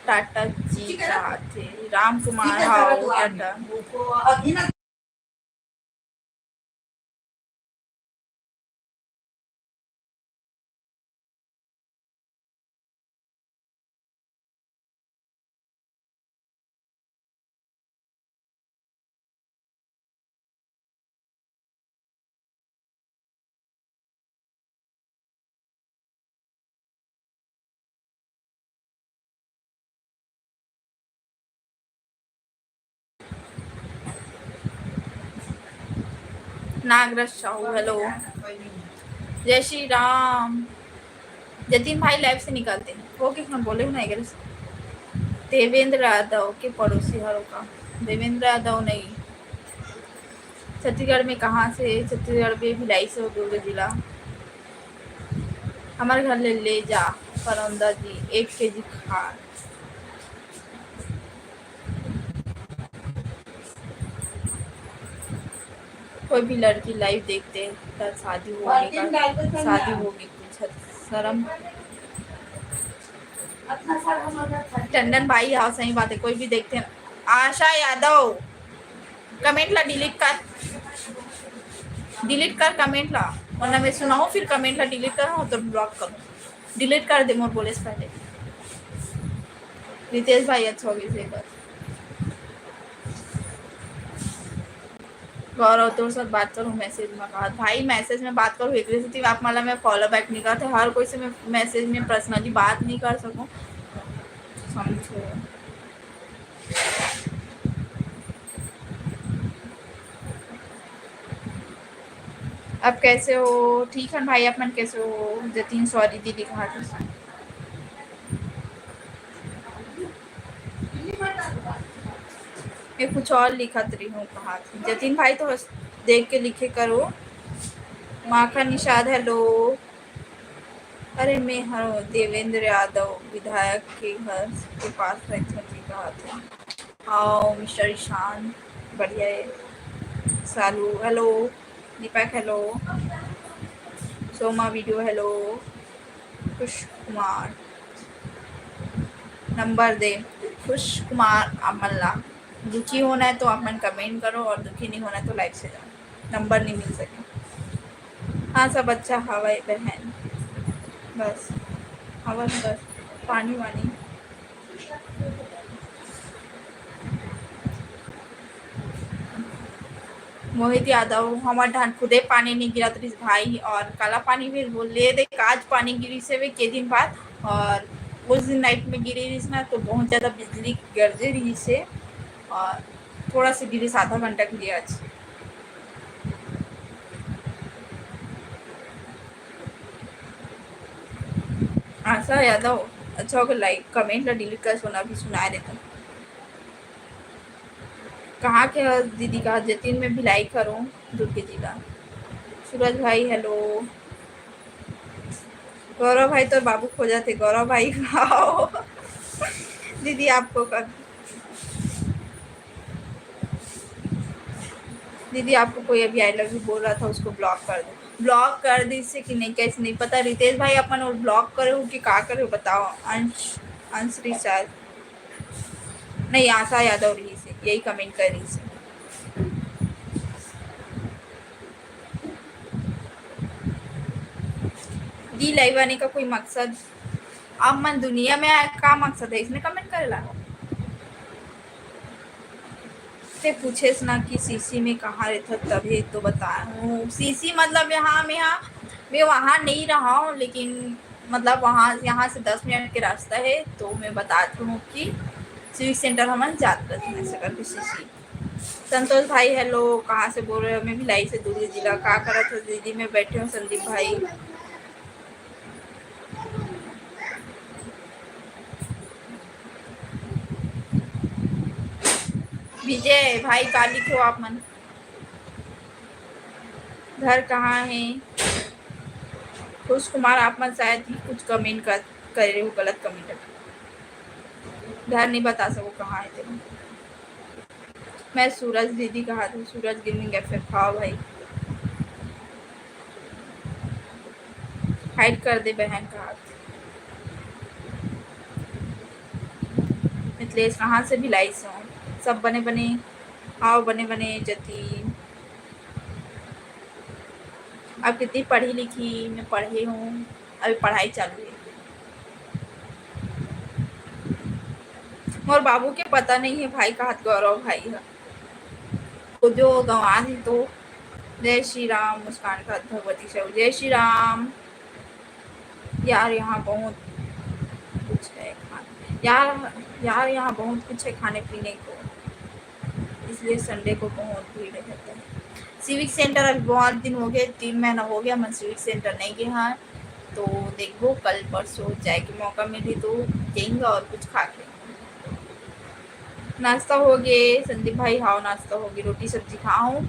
टाटा जी का थे, राम कुमार, हाँ, टाटा। नागराज साहू, हेलो। जय श्री राम। जतिन भाई लाइव से निकलते हैं। वो किसने बोले हो ना, एक बार? देवेंद्र यादव के पड़ोसी हरो का? देवेंद्र यादव नहीं। छत्तीसगढ़ में कहाँ से? छत्तीसगढ़ में भिलाई से हो, दुर्ग जिला। हमारे घर ले, ले जा करौंदा जी, एक केजी खार। कोई भी लड़की लाइव देखते हैं, तो शादी होगी का? शादी होगी, कुछ शर्म। टंडन भाई, हाँ, सही बात है, कोई भी देखते हैं। आशा यादव, कमेंट ला डिलीट कर, डिलीट कर कमेंट ला, वरना मैं सुनाऊँ, फिर कमेंट ला डिलीट कर, हाँ, तो ब्लॉक करूँ, डिलीट कर दे मोर बोले से पहले। रितेश भाई, अच्छा हो गया, सही बात। गौरव, तोर साथ बात करूँ मैसेज में? बात भाई, मैसेज में बात करूँ, एकरे सेती आप मला मैं फॉलो बैक नहीं करते। हर कोई से मैं मैसेज में पर्सनली बात नहीं कर सकूँ, समझो। आप कैसे हो? ठीक है भाई, आप मन कैसे हो? जतिन, सॉरी दीदी, कहा था। मैं कुछ और लिखत रही हूँ, कहा थी। जतिन भाई, तो देख के लिखे करो। माखन निषाद, हेलो। अरे, मैं हूँ देवेंद्र यादव, विधायक के घर के पास रहते हैं जी, कहा थे। आओ, मिस्टर ईशान, बढ़िया है। Salu, hello. Deepak, hello. Soma video, hello. Khush Kumar, number दे। खुश कुमार, आप मन ला दुखी होना है तो आप मन कमेंट करो और दुखी नहीं होना है तो लाइव से जाओ, नंबर नहीं मिल सके। हाँ, सब अच्छा हवय बहन, बस हवन बस पानी वानी। मोहित यादव, हमर डहन खुदे पानी नहीं गिरत रिस भाई, और काला पानी भी बोल ले दे, आज पानी गिरिस हे के दिन बाद, और उस दिन नाइट में गिरे रिस ना, तो बहुत ज्यादा बिजली गरजे रिस हे, और थोड़ा सा गिरिस, आधा घंटा के लिए आज। आशा यादव, अच्छा होगा, लाइक कमेंट ला डिलीट कर सोना भी सुनाए देता। कहाँ के हो दीदी? कहा जतिन में भिलाई करो, दुर्ग जिला। सूरज भाई, हेलो। गौरव भाई, तोर बाबू खोजत हे, गौरव भाई, आओ। दीदी, आपको कर, दीदी, आपको कोई अभी I love you बोल रहा था, उसको block कर दो। Block कर दिस हे कि नहीं, कइसे नहीं पता। रितेश भाई, अपन वो block करे हो कि का करे हो, बताओ। अंश, अंश रिचार्ज, नहीं, आशा यादव रहिस हे, यही comment करिस हे। दी live आने का कोई मकसद? आप मन दुनिया में आए, का मकसद है इसमें comment करे ला? ते पूछेस ना कि सीसी में कहाँ रहता, तभी तो बता रहा हूँ। सीसी मतलब यहाँ, मैं यहाँ, मैं वहाँ नहीं रहा हूँ, लेकिन मतलब वहाँ, यहाँ से दस मिनट के रास्ता है, तो मैं बता रही हूँ कि सिविक सेंटर हमन जात रहते हैं, ऐसे करके सीसी। संतोष भाई, hello, कहाँ से बोल रहे हो? मैं भिलाई से, दुर्ग जिला। का करत हो दीदी? मैं बैठे हूँ, संदीप भाई। विजय भाई, का लिखे हो आप मन? घर कहाँ है? खुश कुमार, आप मन शायद ही कुछ comment कर, करे हो, गलत comment। घर नहीं बता सको कहाँ है तेरे। मैं सूरज दीदी कहा थी, सूरज गेमिंग एफ एफ, हाँ भाई। Hide कर दे बहन कहा थी। मिथिलेश, कहाँ से भिलाई से हो? सब बने बने, आओ बने बने जती। आप कितनी पढ़ी लिखी? मैं पढ़े हूँ, अभी पढ़ाई चालू है। मोर बाबू के पता नहीं है भाई, कहा गौरव भाई है। वो जो गंवा दी तो। जय श्री राम, मुस्कान का भगवती से, जय श्री राम। यार, यहाँ बहुत कुछ है खाने, यार, यार, यहाँ बहुत कुछ है खाने पीने को, इसलिए संडे को बहुत भीड़ रहता है। सिविक सेंटर अभी बहुत दिन हो गए, तीन महीना हो गया, मैं सिविक सेंटर नहीं गया हाँ, तो देखो कल परसों जाए के मौका मिली तो जाएंगे और कुछ खा के। नाश्ता हो गए संदीप भाई? हाँ, नाश्ता हो गए, रोटी सब्जी खाऊँ,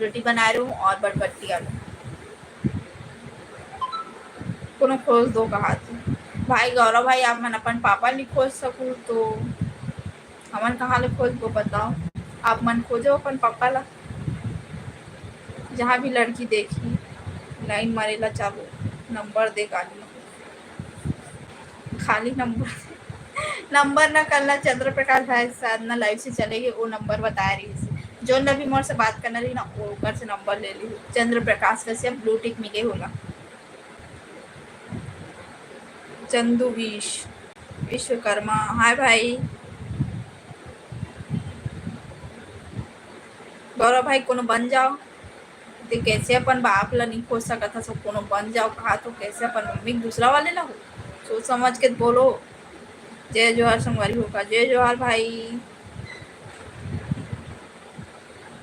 रोटी बना रही हूँ और बरबट्टी आलू। कोनो खोज दो कहा थी। भाई गौरव भाई, आप मन अपन पापा नहीं खोज सकू तो हमन कहाँ ले खोजबो बताओ? आप मन खोजो अपन पापा ला, जहाँ भी लड़की देखी लाइन मारे ला चालू, नंबर दे गाली, खाली नंबर। नंबर ना करना, चंद्र प्रकाश भाई साथ ना लाइव से चले गए, वो नंबर बताए रही से, जो न भी मोर से बात करना रही ना, वो ओकर से नंबर ले ली। चंद्र प्रकाश कश्यप ब्लू टिक मिले होला। चंदू विश विश्वकर्मा, हाय भाई। गौरव भाई, कोनो बन जाओ। ते कैसे अपन बाप ला नहीं खोज सकत हस, कोनो बन जाओ कहा तो कैसे अपन मम्मी के दूसरा वाले ला हो? सोच समझ के बोलो। जय जोहार संगवारी हो का, जय जोहार भाई।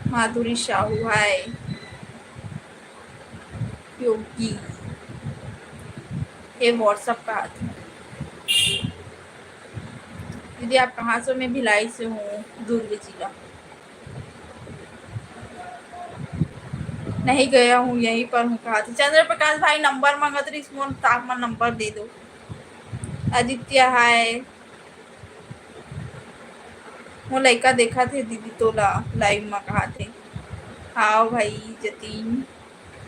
माधुरी साहू, हाय। योगी, ये WhatsApp का हाथ है। दीदी, आप कहाँ से हो? मैं भिलाई से हूँ, दुर्ग जिला। नहीं गया हूँ, यहीं पर हूँ, कहा था। चंद्र प्रकाश भाई नंबर मांगत रहिस मोर, त आप मन नंबर दे दो। आदित्य, हाय। मोर लइका देखत हे दीदी तोला लाइव म, कहा थे। हाव भाई जतीन,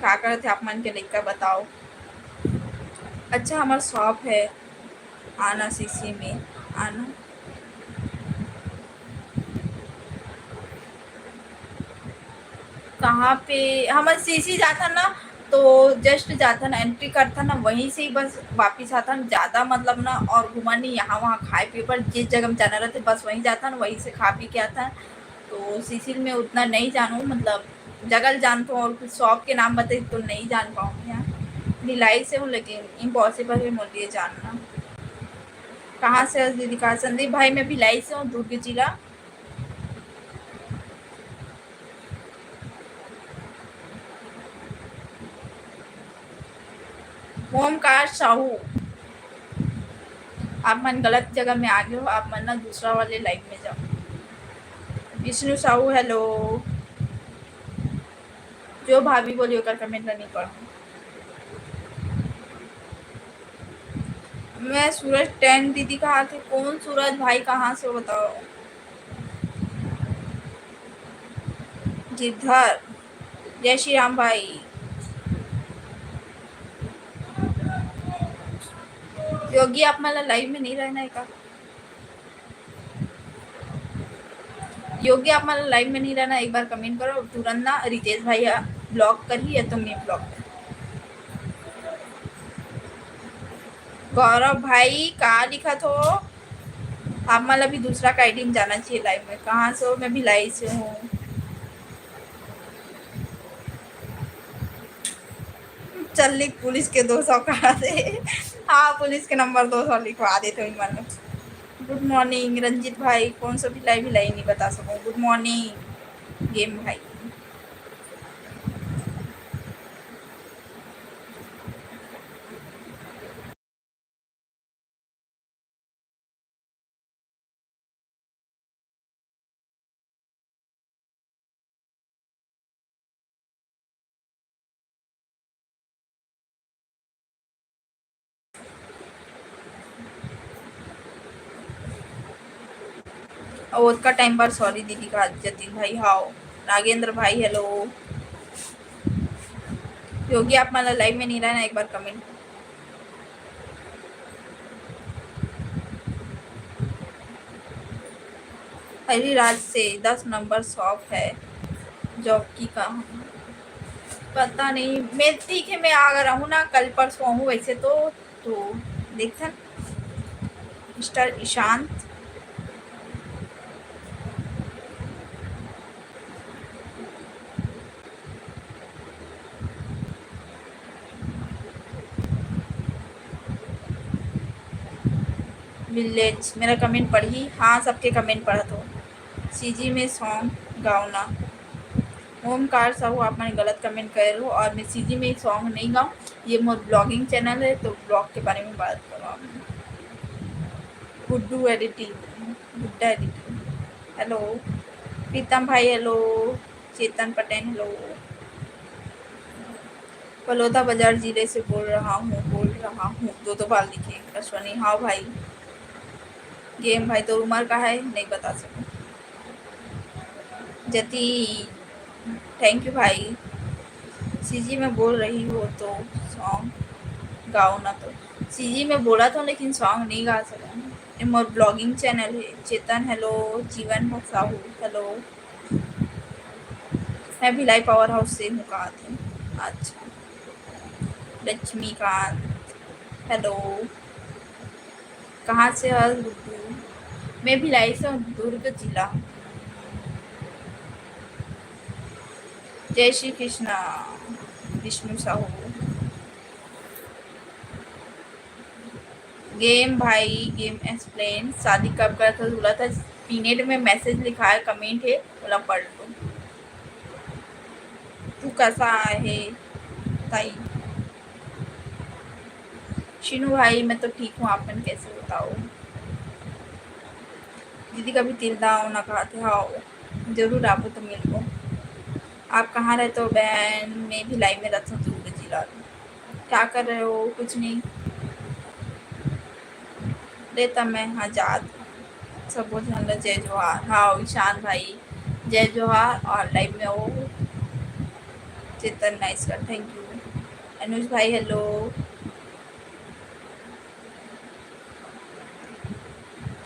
का करत हे आप मन के लइका बताओ? अच्छा, हमर शॉप है, आना सीसी में, आना। कहाँ पे? हमन सीसी जाथन ना, तो just जाथन, एंट्री करथन ना, वहीं से ही बस वापिस आथन। ज्यादा मतलब ना और घूमन नहीं, यहाँ वहाँ खाए पिए पर जिस जगह में जाना रहते बस वहीं जाथन, वहीं से खा पी के आथन। तो सीसी में उतना नहीं जानू, मतलब जगह जानता हूँ और कुछ शॉप के नाम बताई तो नहीं जान पाऊँ। यहाँ भिलाई से हूँ लेकिन इम्पॉसिबल है मेरे लिए जानना। कहाँ से हो दीदी? कहाँ? संदीप भाई, मैं भिलाई से हूँ, दुर्ग जिला। ओमकार साहू, आप मन गलत जगह में आ गए हो, आप मन ना दूसरा वाले लाइन में जाओ। विष्णु साहू, हेलो। जो भाभी बोली ओकर कमेंट ला नहीं पढ़ो। मैं सूरज टेन दीदी कहा थे, कौन सूरज भाई, कहाँ से हो बताओ? गिरधर, जय श्री राम भाई। योगी, आप मन ला लाइव में नहीं रहना है का? योगी, आप मन ला लाइव में नहीं रहना, एक बार कमेंट करो तुरंत ना, रितेश भाई या ब्लॉक करही या तो मैं ब्लॉक कर। गौरव भाई, का लिखत हो? आप मन ला भी दूसरा का आईडी में जाना चाहिए लाइव में। कहाँ से हो? मैं भिलाई से हूँ। चल लिख पुलिस के दो सौ कहा दे। हाँ, पुलिस के नंबर दो सौ लिखवा देते हो मन। गुड मॉर्निंग रंजीत भाई, कौन सा भिलाई, भिलाई नहीं बता सकूँ। गुड मॉर्निंग गेम भाई। अउ ओतका टाइम बर सॉरी दीदी का जतिन भाई। हाव नागेंद्र भाई, हेलो। योगी, आप मन ला लाइव में नहीं रहना, एक बार कमेंट। हरिराज से दस नंबर शॉप है, जॉब की कहाँ? पता नहीं। मैं, ठीक है, मैं अगर आऊँ ना, कल परसों आऊँ वैसे तो, तो देखथन। मिस्टर ईशांत। विलेज, मेरा कमेंट पढ़ही? हाँ, सबके कमेंट पढ़त हो। सीजी में सॉन्ग गाओ ना। ओमकार साहू, आप मन गलत कमेंट करे हो और मैं सीजी में सॉन्ग नहीं गाऊँ। ये मोर ब्लॉगिंग चैनल है, तो ब्लॉग के बारे में बात करो आप। गुड्डू एडिटिंग, गुड्डा एडिटिंग। हेलो प्रीतम भाई, हेलो चेतन पटेल, हेलो। बलौदा बाजार जिले से बोल रहा हूँ, बोल रहा हूँ। दो दो बार लिखे अश्वनी। हाँ भाई। गेम भाई, तो उम्र का है, नहीं बता सकूँ। जति, थैंक यू भाई। सीजी में बोल रही हो तो सॉन्ग गाओ ना। तो सीजी में बोला था, लेकिन सॉन्ग नहीं गा सकूँ। ये मोर ब्लॉगिंग चैनल है। चेतन, हेलो। जीवन साहू, हेलो। मैं भिलाई पावर हाउस से हूँ, कहा थे। अच्छा। लक्ष्मीकांत, हेलो। कहाँ से हस गुड्डू? मैं भिलाई से हूँ, दुर्ग जिला। जय श्री कृष्णा, विष्णु साहू। गेम भाई, गेम एक्सप्लेन, शादी कब करत हस? बोला था, पीनेट में मैसेज लिखा है, कमेंट है, ओला पढ़ लो। तू कैसा है ताई? शिनू भाई, मैं तो ठीक हूँ, आप मन कैसे बताओ? दीदी कभी तिल्दा आओ ना, कहा थे, हाँ, जरूर आबो तो मिलबो। आप कहाँ रहते हो बहन? मैं भिलाई में रहता हूँ, दुर्ग जिला में। क्या कर रहे हो? कुछ नहीं। रे त मैं ह जात सबो झन ल जय जोहार। हाँ, ईशान भाई, जय जोहार। और लाइव में हो चेतन नाइस कर, थैंक यू। अनुज भाई, हेलो।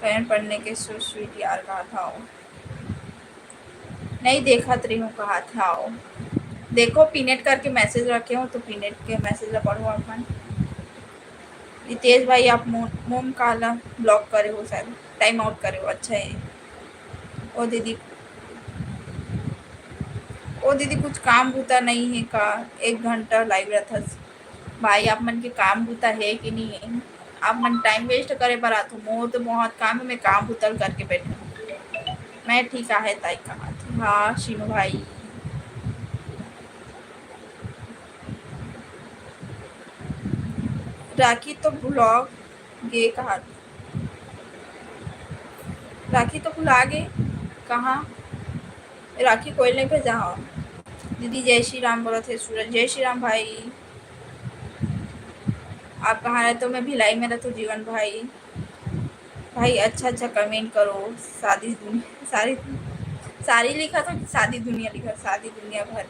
कमेंट पढ़ने के so sweet यार, कहा था वो। नहीं देखत रही हूँ, कहा था वो। देखो, पीनेट करके मैसेज रखे हो, तो पीनेट के मैसेज ला पढ़ो अपन। रितेश भाई, आप मो-, मोम काला ब्लॉक करे हो, शायद टाइम आउट करे हो। अच्छा है। ओ दीदी, ओ दीदी, कुछ काम बूता नहीं है का? एक घंटा लाइव रहथस। भाई, आप मन के काम बूता है कि नहीं है? आप मन टाइम वेस्ट करे बर आथो। मोर तो बहुत काम है, मैं काम बूता ल करके बैठूँ। मैं ठीक आहे ताई, कहा थे। हाँ, शिनू भाई। राखी तो ब्लॉक गे कहा थे। राखी तो भुला गे, कहाँ? राखी कोई नहीं भेजा हो। दीदी जय श्री राम बोलत हे सूरज। जय श्री राम भाई। आप कहाँ रहते हो? मैं भिलाई में रहता हूँ, जीवन भाई। भाई, अच्छा अच्छा कमेंट करो। शादी दुनिया, सारी, सारी लिखा था, शादी दुनिया लिखा, शादी दुनिया भर।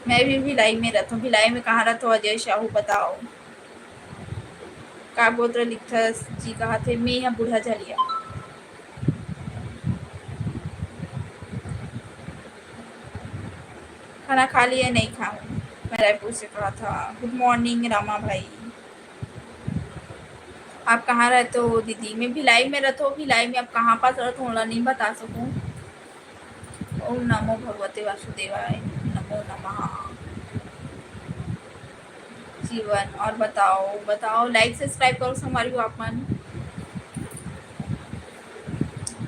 मैं भी भिलाई में रहता हूँ। भिलाई में कहाँ रहता हूँ, अजय साहू, बताओ। का गोत्र लिखथस जी? कहा थे मैं यहाँ बूढ़ा झलिया। खाना खा लिए? नहीं खाऊं। मैं रायपुर से कहा था। गुड मॉर्निंग रामा भाई। आप कहाँ रहते हो दीदी? मैं भिलाई में रहता हूँ। भिलाई में आप कहाँ पास रहते हो, ओला नहीं बता सकूँ। ओम नमो भगवते वासुदेवाय, नमो नमः। जीवन, और बताओ, बताओ, लाइक सब्सक्राइब करो संगवारी हो आप मन।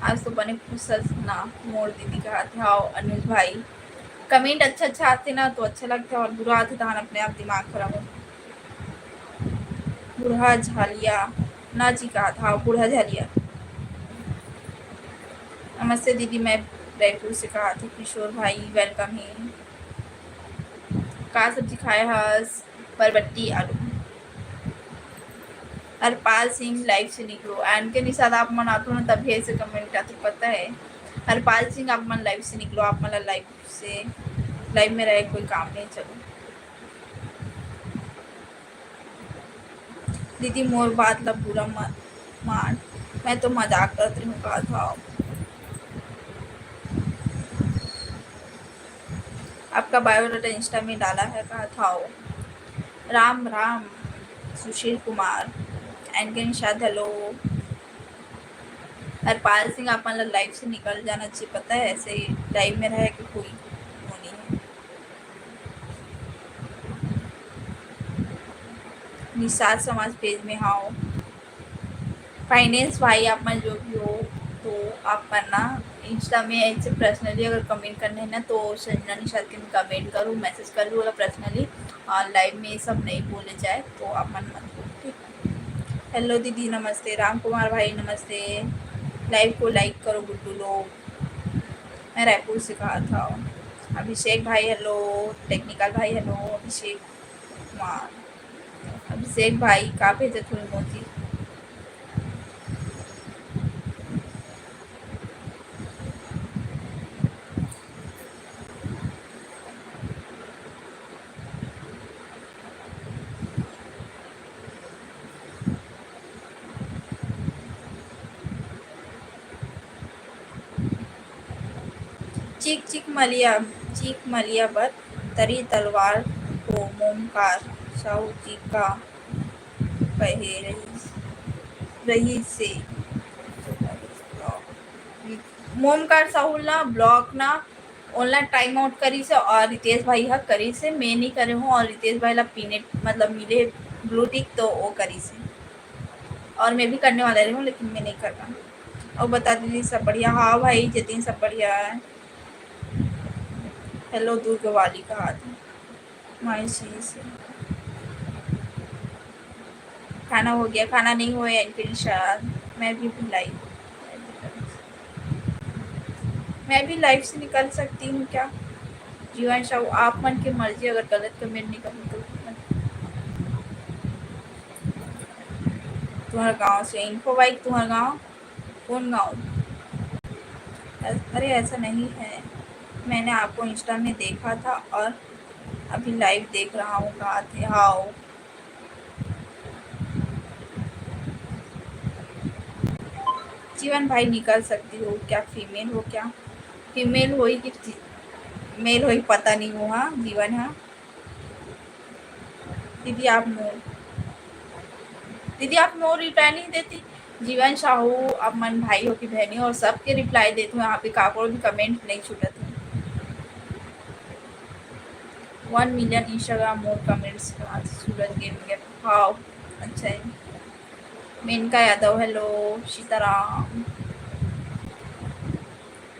आज तो बने खुश हस ना मोर दीदी, कहा थे। हाँ अनुज भाई, कमेंट अच्छा अच्छा आते ना तो अच्छा लगता है, और बुरा आते तहन अपने आप दिमाग खराब होता। बूढ़ा झालिया ना जी, कहा था बूढ़ा झालिया। नमस्ते दीदी, मैं रायपुर से कहा थी। किशोर भाई, वेलकम है। का सब्जी खाए हस? बरबट्टी आलू। हरपाल सिंह, लाइव से निकलो। एंड के निषाद, आप मन आथो ना तभी ऐसे कमेंट आथे, पता है। हरपाल सिंह, आप मन लाइव से निकलो, आप मन ला लाइव से, लाइव में रहे कोई काम नहीं। चलो दीदी, मोर बात ला बुरा मत मान, मैं तो मजाक करत रहूं, कहा था। आपका बायोडाटा इंस्टा में डाला है, कहा था। राम राम सुशील कुमार, एंड के निषाद, हेलो। हरपाल सिंह, आप मन ला लाइव से निकल जाना चाहिए, पता है, ऐसे लाइव में रहे के कोई वो नहीं है। निषाद समाज पेज में, हाँ। फाइनेंस भाई, आप मन जो भी हो, तो आप मन ना इंस्टा में ऐसे पर्सनली अगर कमेंट करने हैं ना, तो संजना निषाद के कमेंट करो, मैसेज कर लो पर्सनली। और लाइव में ये सब नहीं बोले जाए, तो आप मन मत बोलो, ठीक है? हेलो दीदी, नमस्ते। राम कुमार भाई, नमस्ते। लाइव को लाइक करो गुड्डू लोग। मैं रायपुर से कहा था। अभिषेक भाई, हेलो। टेक्निकल भाई, हेलो। अभिषेक कुमार, अभिषेक भाई, का भेजत हो emoji? चीख चीख मलिया, चीख मलिया बर तरी तलवार को मोमकार साहू जी का कहे रही, रही से। मोमकार साहू ला ब्लॉक ना, ओला टाइम आउट करिस हे और रितेश भाई ह करिस हे, मैं नहीं करे हूँ। और रितेश भाई ला पीने मतलब मिले ब्लू टिक, तो वो करिस हे। और मैं भी करने वाला रही हूँ, लेकिन मैं नहीं कर पाऊँ। और बता दीदी, सब बढ़िया? हाँ भाई जतिन, सब बढ़िया है। हेलो दुर्ग वाली, कहा थी माई सी से। खाना हो गया? खाना नहीं हुआ है, फिर शायद मैं भी भिलाई, मैं भी लाइव से निकल सकती हूँ क्या? जीवन साहू, आप मन की मर्जी, अगर गलत कमेंट नहीं करूँ तो। तुम्हारा गांव से इन्फो भाई, तुम्हारा गांव कौन गांव? अरे ऐसा नहीं है, मैंने आपको इंस्टा में देखा था और अभी लाइव देख रहा हूँ, कहा थे। हाँ, जीवन भाई निकल सकती हो क्या? फीमेल हो क्या? फीमेल होई कि मेल होई, पता नहीं हो। हाँ जीवन, हाँ दीदी आप मोर, दीदी आप मोर रिप्लाई नहीं देती। जीवन साहू, आप मन भाई हो कि बहनी हो, सबके रिप्लाई देती हूँ। यहाँ पे काकरो भी कमेंट नहीं छूटत है। वन मिलियन इंस्टाग्राम मोर कमेंट्स का सूरज गेमिंग है। वाओ, अच्छा है। मेनका यादव, हेलो। सीताराम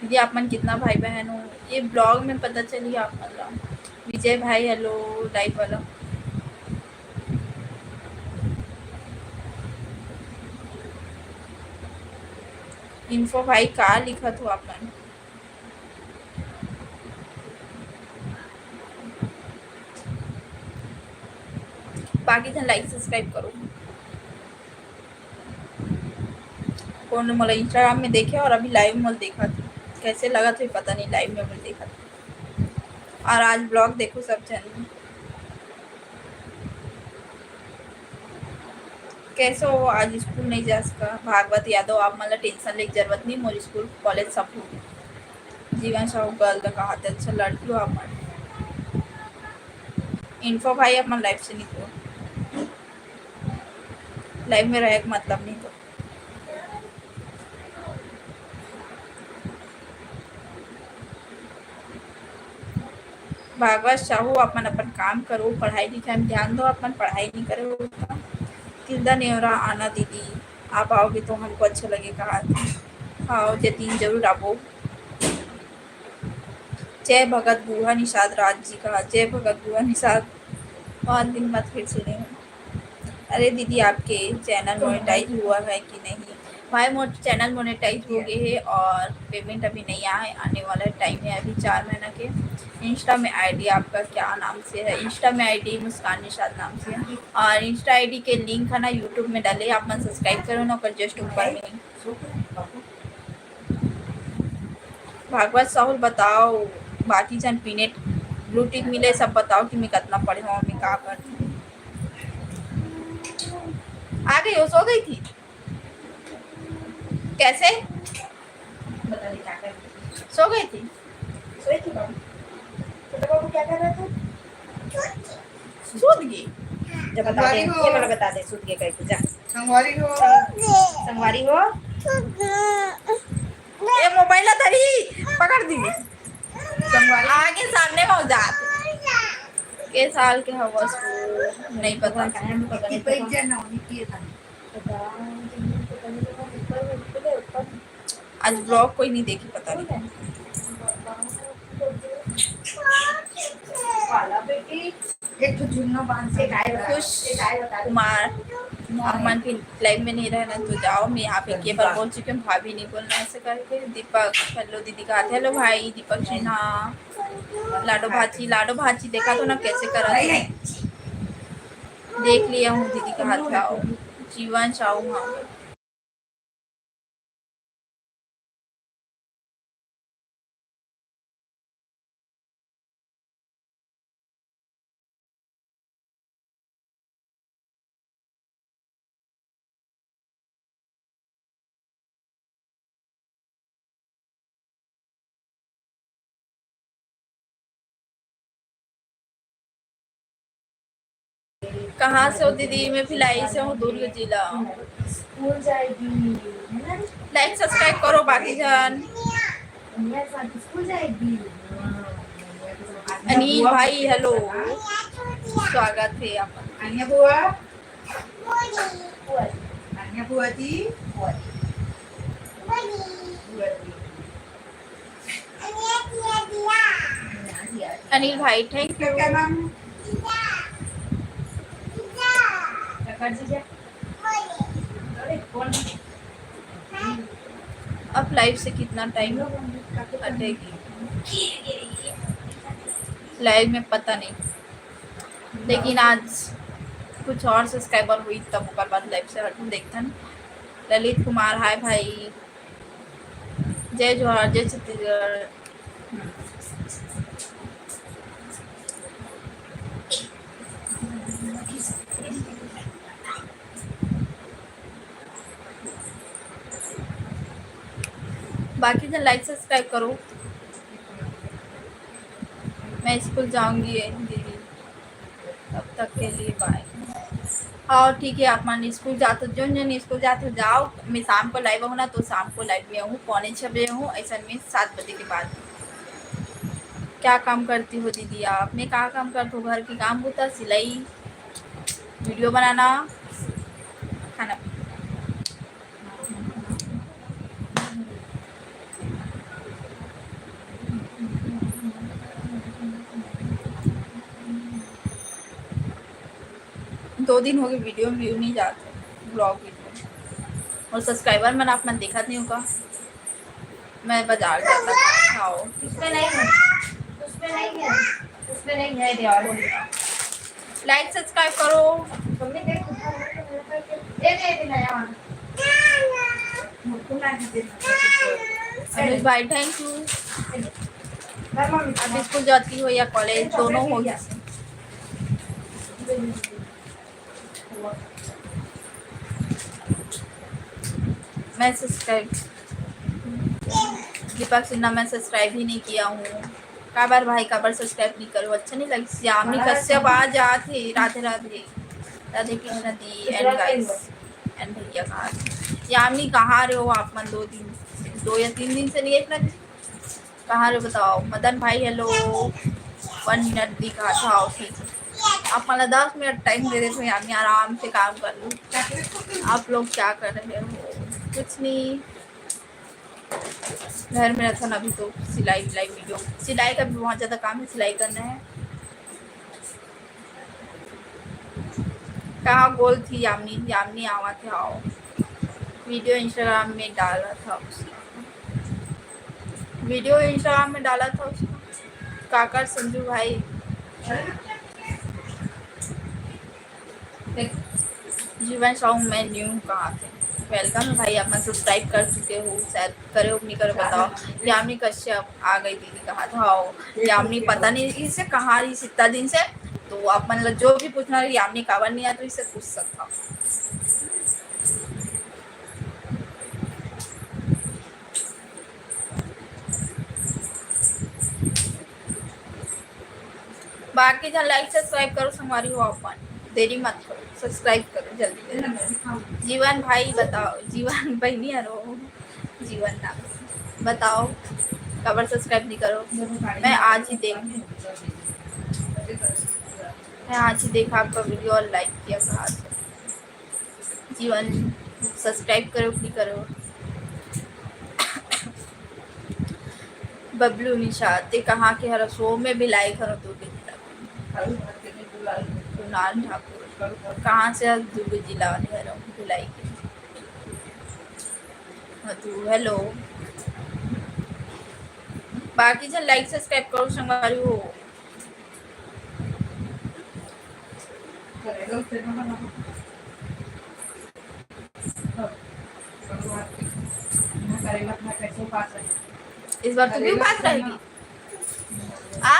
दीदी, आप मन कितना भाई बहन हो, ये ब्लॉग में पता चली आप मन ला। विजय भाई, हेलो, लाइव वाला। इन्फो भाई, का लिखत हो आप मन? बाकी झन like subscribe करो। कोन मोला Instagram में देखे और अभी live में देखत, कैसे लगत हे पता नहीं, live में मोला देखत। और आज vlog देखो सब झन। कैसे हो? आज स्कूल नहीं जा सका। भागवत यादव, आप मन ला tension लेके जरूरत नहीं, मोर स्कूल college सब हो। जीवन साहू girl ला कहा थे, अच्छा लड़की हो आप मन। Info भाई आप मन live से निकलो, live में रहे के मतलब नहीं तो। भागवत साहू, आप मन अपन काम करो, पढ़ाई लिखाई में ध्यान दो, अपन पढ़ाई नहीं करे हो। तिलदा नेवरा आना दीदी, आप आओगे तो हमको अच्छा लगेगा। हाँ जतीन, जरूर आबो। जय भगत गुहा निषाद राज जी का, जय भगत गुहा निषाद। बहुत दिन बाद फिर सुने हूँ। अरे दीदी, आपके channel monetize हुआ है कि नहीं? भाई, मोर channel monetize हो गए है और payment अभी नहीं आए, आने वाला है, time है अभी चार महीना के। Insta में ID आपका क्या नाम से है? Insta में ID मुस्कान निषाद नाम से है और Insta ID के link है ना YouTube में डाले, आप मन subscribe करो ना, ओकर just ऊपर में। भागवत साहुल बताओ, बाकी झन पीने blue tick मिले, सब बताओ कि मैं कितना पढ़े हूँ, मैं का करती हूँ। आ गई हो, सो गई थी? कैसे? सो गई थी? सोई थी बाबू। छोटा बाबू क्या कर रहा था? सूत गई। जब बता दे, संगवारी हो। ये वाला बता दे, सूत गए कह के, जा। संगवारी हो। संगवारी हो। ये mobile धरी, पकड़ दी। संगवारी। आगे सामने में हो जात। के साल के हवस हो, नहीं पता। पता है, हमको पता नहीं। आज vlog कोई नहीं देखी, पता नहीं। खुश कुमार, आप मन भी live में नहीं रहना तो जाओ। मैं यहाँ पे के बार बोल चुकी हूँ, भाभी नहीं बोलना ऐसे करके। दीपक, hello दीदी का हाथ, hello भाई दीपक सिन्हा। लाडो भाची, लाडो भाची देखा तो ना कैसे करा थे। देख लिया हूँ दीदी का हाथ, आओ। जीवन चाहू हाँ। कहाँ से हो दीदी? मैं भिलाई से हूँ, दुर्ग जिला। Like subscribe करो बाकी जन। अनिल भाई hello, स्वागत है आपका। अनिल भाई thank you। अब live से कितना time कटेगी? Live में पता नहीं, लेकिन आज कुछ और subscriber हुई तब ओकर बाद live से हटूँ। देखथन। ललित कुमार hi भाई। जय जोहार, जय छत्तीसगढ़। बाकी जन like subscribe करो। मैं स्कूल जाऊंगी दीदी, तब तक के लिए bye। और ठीक है, आप मन स्कूल जाते, जोन जोन स्कूल जाते जाओ। मैं शाम को live आऊँ ना, तो शाम को live में आऊँ, पौने छः बजे आऊँ, ऐसा में सात बजे के बाद। क्या काम करती हो दीदी आप? मैं का काम करती हूँ, घर के काम होता, सिलाई, video बनाना, खाना पीना। दो दिन हो गए video में view नहीं जाते, vlog video। और subscriber मन आप मन देखत नहीं होगा, मैं बाजार जाता था। हाँ, उसमें नहीं है, उसमें नहीं है, उसमें नहीं है, दे और। लाइक सब्सक्राइब करो। अनुज भाई, thank you। अब स्कूल जाती हो या कॉलेज, दोनों हो गया। मैं सब्सक्राइब, दीपक सिन्हा, मैं सब्सक्राइब ही नहीं किया हूँ। काबर भाई, काबर सब्सक्राइब नहीं करो, अच्छा नहीं लगे। यामिनी कश्यप आ जात हे। राधे राधे, राधे कृष्णा दी and guys and भैया का। यामिनी, कहाँ रहे हो आप मन? दो दिन, दो या तीन दिन से नहीं है इतना। कहाँ रहे बताओ? मदन भाई, हेलो। वन मिनट दिखा था, आओ, ठीक है। आप मतलब दस मिनट टाइम दे देते हो, यामिनी आराम से काम कर लो। आप लोग क्या कर रहे हो? कुछ नहीं, घर में रहता ना अभी तो। सिलाई विलाई वीडियो, सिलाई का भी बहुत ज़्यादा काम है, सिलाई करना है। कहाँ गोल थी यामिनी? यामिनी आवा थे, आओ। वीडियो Instagram में डाला था उसने, वीडियो Instagram में डाला था उसने। काकर संजू भाई, जीवन साहू, मैं न्यू हूँ, कहाँ थे? वेलकम भाई, आप मन सब्सक्राइब कर चुके हो, शायद करे हो कि नहीं करे बताओ। यामिनी कश्यप आ गई दीदी, कहाँ था? आओ। यामिनी पता नहीं इसे कहाँ रही इतना दिन से, तो आप मन ला जो भी पूछना रही, यामिनी काबर नहीं आया तो इसे पूछ सकता हो। बाकी झन लाइक सब्सक्राइब करो संगवारी हो, अपन देरी मत करो, सब्सक्राइब करो जल्दी जल्दी। जीवन भाई बताओ, जीवन बहनी हरो, जीवन नाम बताओ, काबर सब्सक्राइब नहीं करो? मैं आज ही देख, मैं आज ही देखा आपका वीडियो और लाइक किया था। जीवन सब्सक्राइब करो कि नहीं करो? बबलू निशा, ते कहाँ के हरो? सो में भिलाई हरो, दुर्ग जिला। कुणाल ठाकुर, कहाँ से हस? दुर्ग जिला वाले हरो, भिलाई के। मधु, हेलो। बाकी झन लाइक सब्सक्राइब करो संगवारी हो। इस बार तू भी उपास रहेगी? आ?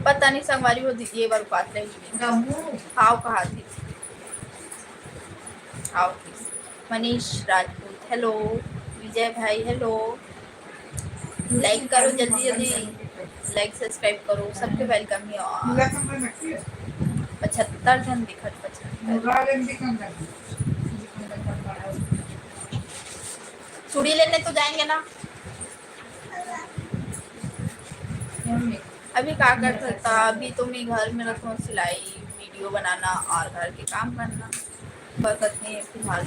पता नहीं संगवारी हो दीदी, ये बार उपास रहेगी। हाव कहा थी। हाव। मनीष राजपूत, हेलो। विजय भाई, हेलो। लाइक करो जल्दी जल्दी, लाइक सब्सक्राइब करो, सबके वेलकम है। और पचहत्तर झन दिखत, पचहत्तर। चूड़ी लेने तो जाएंगे ना। अभी का करत हता? अभी तो मैं घर में रहता हूँ, सिलाई, वीडियो बनाना और घर के काम करना, बस इतने फिलहाल।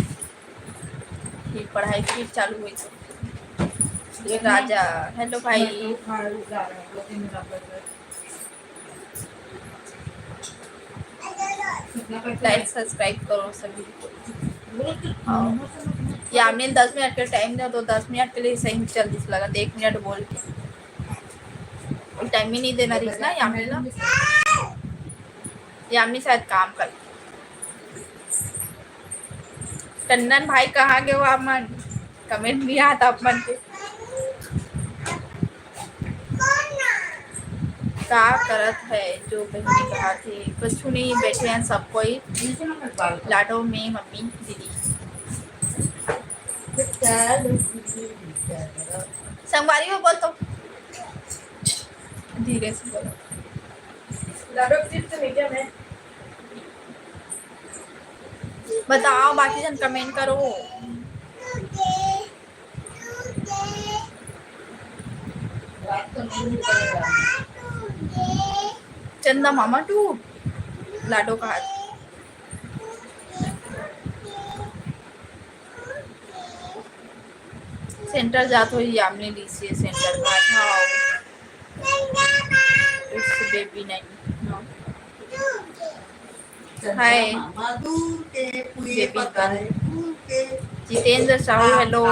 फिर पढ़ाई फिर चालू हुई तो। ये राजा, हेलो भाई। लाइक सब्सक्राइब करो सभी को। हाँ। यामिनी दस मिनट के टाइम दे, तो दस मिनट के लिए सही चल दिस लगा, तो एक मिनट बोल के टाइम ही नहीं देना रहीस ना यामिनी ला। यामिनी शायद काम कर। टंडन भाई कहाँ गए हो आप मन? कमेंट नहीं आता आप मन के। का करत है जो बहनी कहा थी? कुछ नहीं, बैठे हैं सब कोई। लाडो में मम्मी दीदी। संगवारी हो बोल तो। धीरे से बोलो। लाडो चिप्स नहीं क्या मैं? बताओ, बाकी झन कमेंट करो। चंदा मामा टू लाडो कहा। सेंटर जात होही यामिनी डीसीए सेंटर भात। हाँ, it's baby nine. Hi. Baby girl. Jitendra Sahu, hello.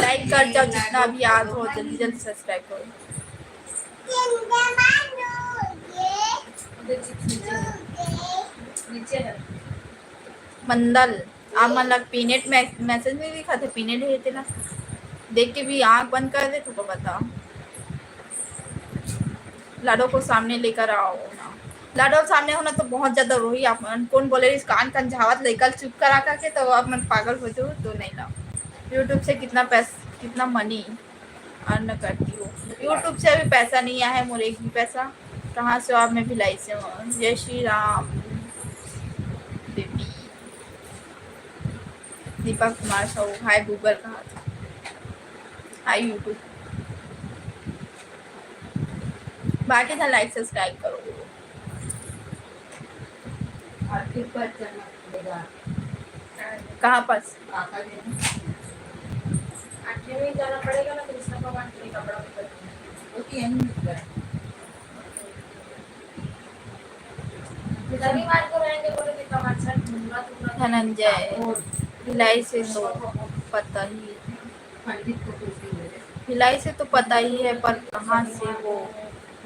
Like कर जाओ, जितना भी आ हो, जल्दी जल्दी सब्सक्राइब करो। मंदल, आप मन ला पिनेट मै-, मैसेज नहीं दिखा थे, पिनेट है तेला देख के भी आँख बंद कर दे, तुमको बताओ। लाडो को सामने लेकर आओ ना। लाडो सामने होना तो बहुत ज्यादा रोही। आप मन कौन बोले, इस कान कंझावत लेकर चुप करा करके, तो आप मन पागल हो जाओ, तो नहीं लाओ। YouTube से कितना पैस-, कितना मनी अर्न करती हो? YouTube से अभी पैसा नहीं आया है मोर एक भी पैसा। कहाँ से हो आप? मैं भिलाई से हूँ। जय श्री राम। बेबी दीपक कुमार साहू, हाय Google कहा था, हाय YouTube। बाकी था like subscribe करो। और फिर पर चढ़ना पड़ेगा। कहाँ पर? पापा जी ने। आखिर में जाना पड़ेगा ना कृष्ण भगवान के लिए कपड़ा भी खरीदना। वो तो यहीं मिल रहा है। रविवार को रहेंगे बोले कि कब अच्छा घूमना तुमना। धनंजय, भिलाई से तो पता ही है। भिलाई से तो पता ही है, पर कहाँ से वो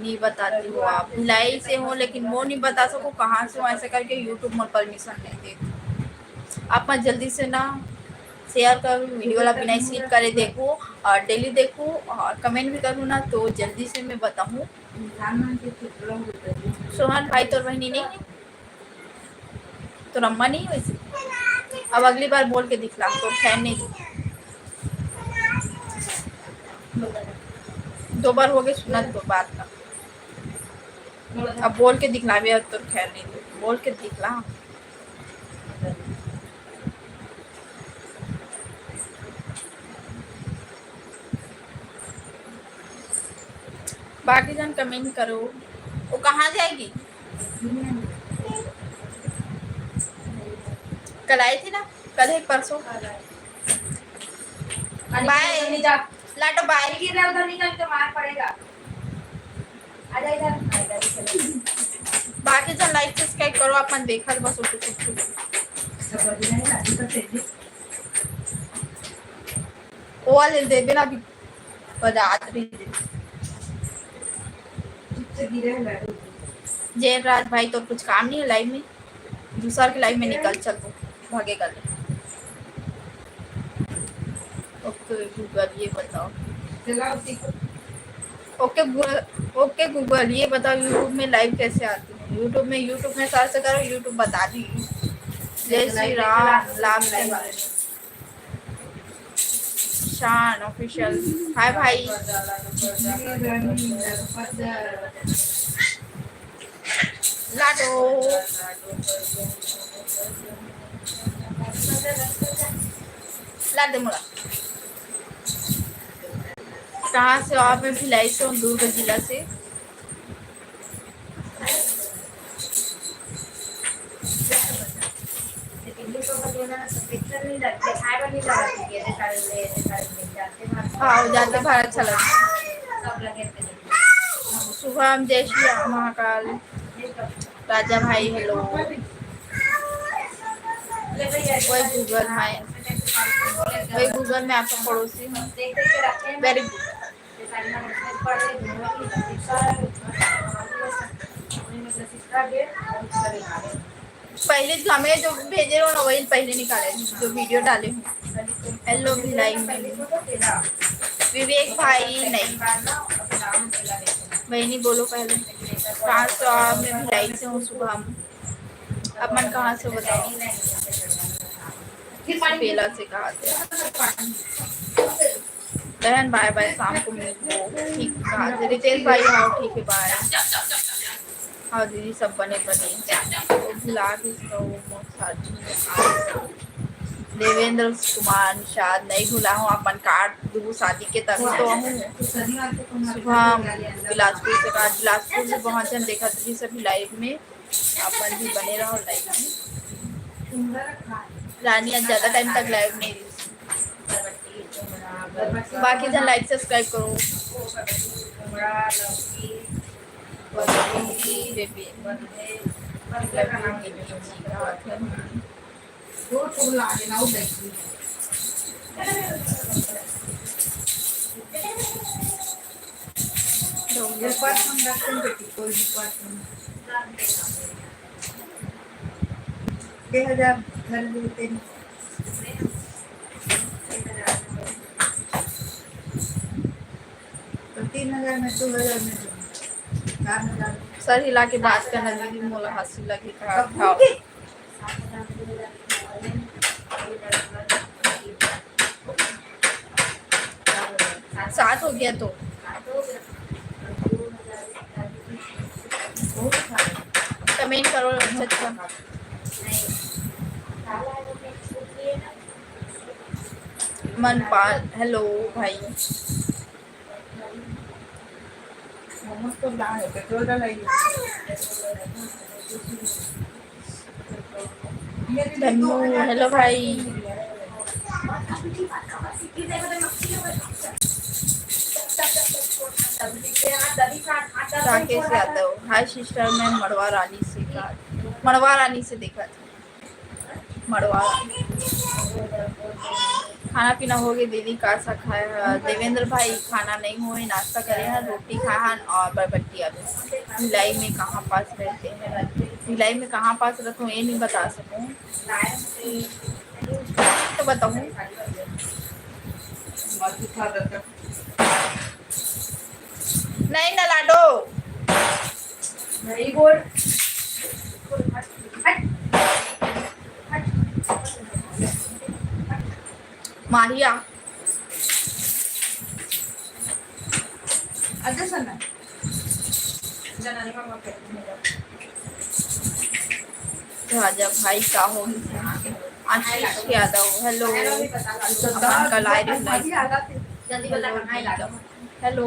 नहीं बताती हो आप। भिलाई से हो, लेकिन वो नहीं बता सको कहाँ से हो, ऐसे करके YouTube में परमिशन नहीं देती। आप मत जल्दी से ना शेयर कर, वीडियो ला बिना स्किप करे देखो और डेली देखो और कमेंट भी करूँ ना, तो जल्दी से मैं बताऊँ। सोहन भाई, तोर बहिनी नहीं है? तो रम्मा नहीं वैसे। अब अगली बार बोल के दिखला, तो खैर नहीं। दो बार हो गए सुना तो बात का। अब बोल के दिखला भी, अब तो खैर नहीं, बोल के दिखला। बाकी जन कमेंट करो। वो कहाँ जाएगी? कल आई थी ना, कल है परसों। बाय। लाटो बाय। गिर रहा उधर, निकल के मार पड़ेगा। आ जा इधर, आ जा इधर। बाकी जन लाइक सब्सक्राइब करो, अपन देखल बस उठे कुछ। सब बढ़िया है, लाटो का चलिए। वो वाले देबे ना, अभी बजात रही। जयराज भाई, तो कुछ काम नहीं है लाइव में, दूसर के लाइव में निकल चल, तो भागे कर। ओके गूगल, ये बताओ। ओके गूगल, ओके गूगल, ये बताओ YouTube में लाइव कैसे आती है? YouTube में, YouTube में सर्च करो, YouTube बता दी। जय श्री राम, लाभ से शान ऑफिशियल, हाय भाई। लाडो। लाडो मोला। कहाँ से हो आप? मैं भिलाई से हूँ, दुर्ग जिला से। हाँ, जाते भारत चला। शुभम, जय श्री राम महाकाल। राजा भाई, हेलो। वही गूगल में, वही गूगल में आपका पड़ोसी हूँ। वेरी गुड। पहले जो हमें जो भेजे हो ना, वही पहले निकाले, जो वीडियो डाले हो। हेलो भिलाई में। विवेक भाई नहीं, बहनी बोलो पहले। कहाँ से हो आप? मैं भिलाई से हूँ शुभम। आप मन कहाँ से बताओ? बेला से कहा थे। बहन बाय बाय, शाम को मिलबो। ठीक कहा थे रितेश भाई, हाँ ठीक है, बाय। हाँ दीदी, सब बने बने। वो भुला के इसका वो मौत शादी में आ गया। देवेंद्र कुमार निषाद, नहीं भुला हूँ, अपन कार्ड दू शादी के तभी तो हूँ। शुभम बिलासपुर से कहा, बिलासपुर से बहुत जन देखा दीदी सभी लाइव में, अपन भी बने रहो लाइव में। रानी आज ज्यादा टाइम तक लाइव नहीं रही। बाकी जन लाइक सब्सक्राइब करो। घर लेते हैं। तो तीन हजार में, दो हजार में, चार हजार में। सर हिला के बात करना दीदी, मोला हंसी लगे का कब खाओ। होगी? सात हो गया तो। कमेंट करो, अच्छा, अच्छा। मनपाल, हेलो भाई। मोमोज तो ला है, पेट्रोल डाला ही। धन्नू, हेलो भाई। राकेश यादव, हाय सिस्टर, मैं मड़वा रानी से का, मड़वा रानी से देखा था। मड़वा। खाना पीना हो गए दीदी, का सा खाए ह? देवेंद्र भाई, खाना नहीं होए, नाश्ता करे हन, रोटी खाए हन और बरबट्टी आलू। भिलाई में कहाँ पास रहते हैं? भिलाई में कहाँ पास रहते हो, ये नहीं बता सकूँ तो बताऊँ। नहीं ना लाडो। नहीं बोल। माहिया। अच्छा सुन ना। राजा भाई का हो? आशीष यादव, हेलो। अपन कल आए रहे लाइव। Hello, hello.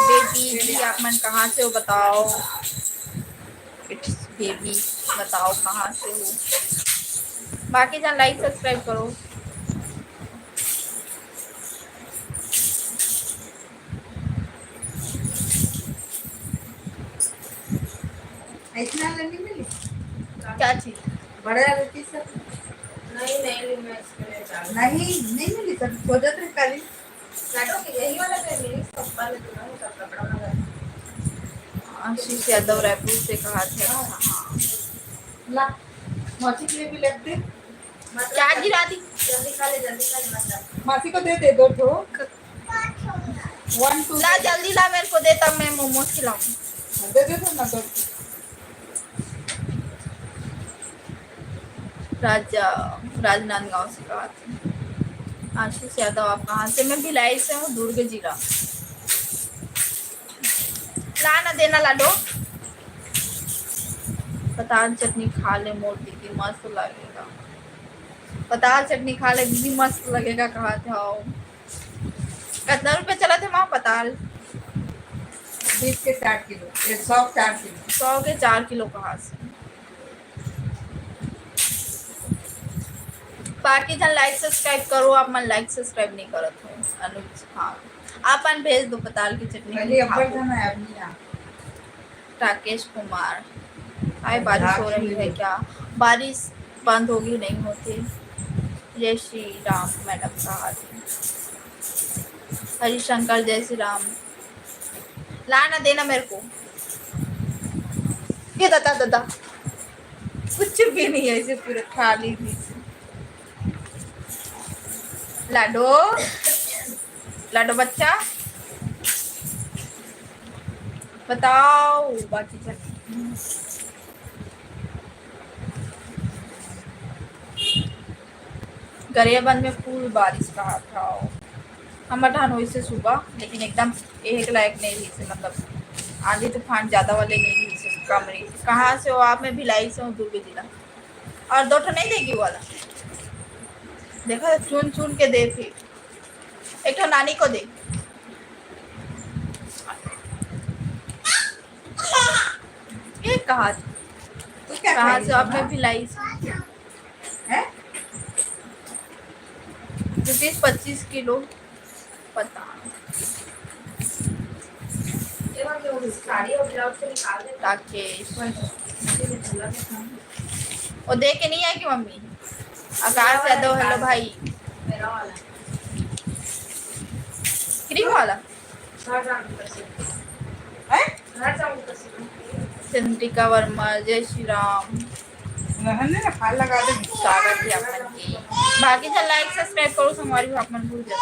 बेबी जी, आप मन कहाँ से हो बताओ? इट्स बेबी, बताओ कहाँ से हो? बाकी जन लाइक सब्सक्राइब करो। ऐसना वाला नहीं मिली? क्या चीज? बड़ा वाला चीज सब। नहीं, नहीं ली मैं इसके लिए चावल। नहीं, नहीं मिली सब, खोजत रहे खाली। लाडो के यही वाला तो मिली, सब वाले तो नहीं, सब कपड़ा वाला। आशीष यादव रायपुर से कहा था। हाँ। हाँ। ला, मौसी के लिए भी रख दे। चार्ज गिरा दी। जल्दी खा ले, जल्दी खा ले, मतलब। मासी को दे दे दो ठो। वन, टू। ला, जल्दी ला, मेरे को दे, तब मैं मोमोज खिलाऊं। दे दे तो ना दो। राजा, राजनांदगांव से कहा थे। आशीष यादव, आप कहाँ से? मैं भिलाई से हूँ, दुर्ग जिला। ला ना देना लाडो। पताल चटनी खा ले मोर दीदी, मस्त लगेगा। पताल चटनी खा ले दीदी, मस्त लगेगा, कहा थे। कतना रुपया चलत हे माँ पताल? बीस के चार किलो, ए, सौ के चार किलो। सौ के चार किलो कहा से? बाकी जन लाइक सब्सक्राइब करो, आप मन लाइक सब्सक्राइब नहीं करत हो। अनुज, हाँ, आप मन भेज दो पताल की चटनी। पहले अब्बड़ खाबो। राकेश कुमार, हाय, बारिश हो रही है क्या? बारिश बंद होगी, नहीं होती। जय श्री राम मैडम कहा थे। हरिशंकर, जय श्री राम। ला ना, देना मेरे को। ये दादा, दादा, कुछ भी नहीं है, इसे पूरा खाली भी। लाडो, लाडो बच्चा, बताओ बाकी चल। गरियाबंद में फुल बारिश कहा था। हमर ठान वैसे सुबह, लेकिन एकदम एहे के लायक नहीं रही से, मतलब आंधी तूफान ज्यादा वाले नहीं रही से, कम रही। कहाँ से हो आप? मैं भिलाई से हूँ, दुर्ग जिला। और दो ठो नहीं देगी वाला, देखा चुन चुन के दे फिर। एक ठो नानी को दे। ये कहा, कहाँ से? आप में भिलाई से। हैं? रुपीज पच्चीस किलो। पता। राकेश। वो दे के नहीं आएगी मम्मी। आकाश यादव, हेलो भाई। क्रीम वाला। हैं? चंद्रिका वर्मा, जय श्री राम। रहने ना, फाल लगा दे। स्वागत हे आप मन के। बाकी झन like subscribe करो संगवारी हो, आप मन भूल जाओ।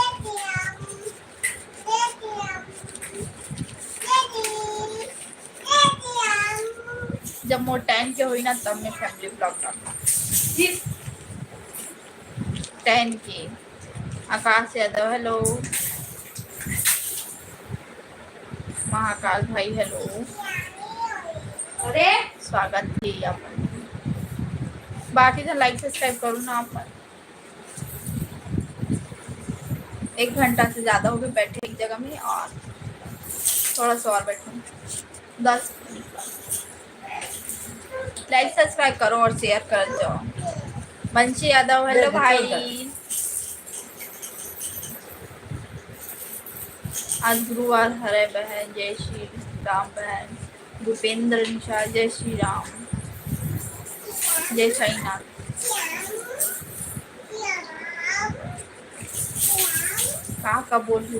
जब मोर ten K होही ना, तब मैं family vlog डालूँ। Ten K। आकाश यादव, hello। महाकाल भाई, hello। अरे। स्वागत हे आप मन। बाकी झन like subscribe करो ना आप मन। एक घंटा से ज्यादा हो गए बैठे एक जगह में, और थोड़ा सा और बैठूं, दस। Like subscribe करो और share कर जाओ। बंशी यादव, hello भाई। आज गुरुवार हरे बहन, जय श्री राम बहन। भूपेंद्र निषाद, जय श्री राम, जय साईनाथ। का का बोल रही?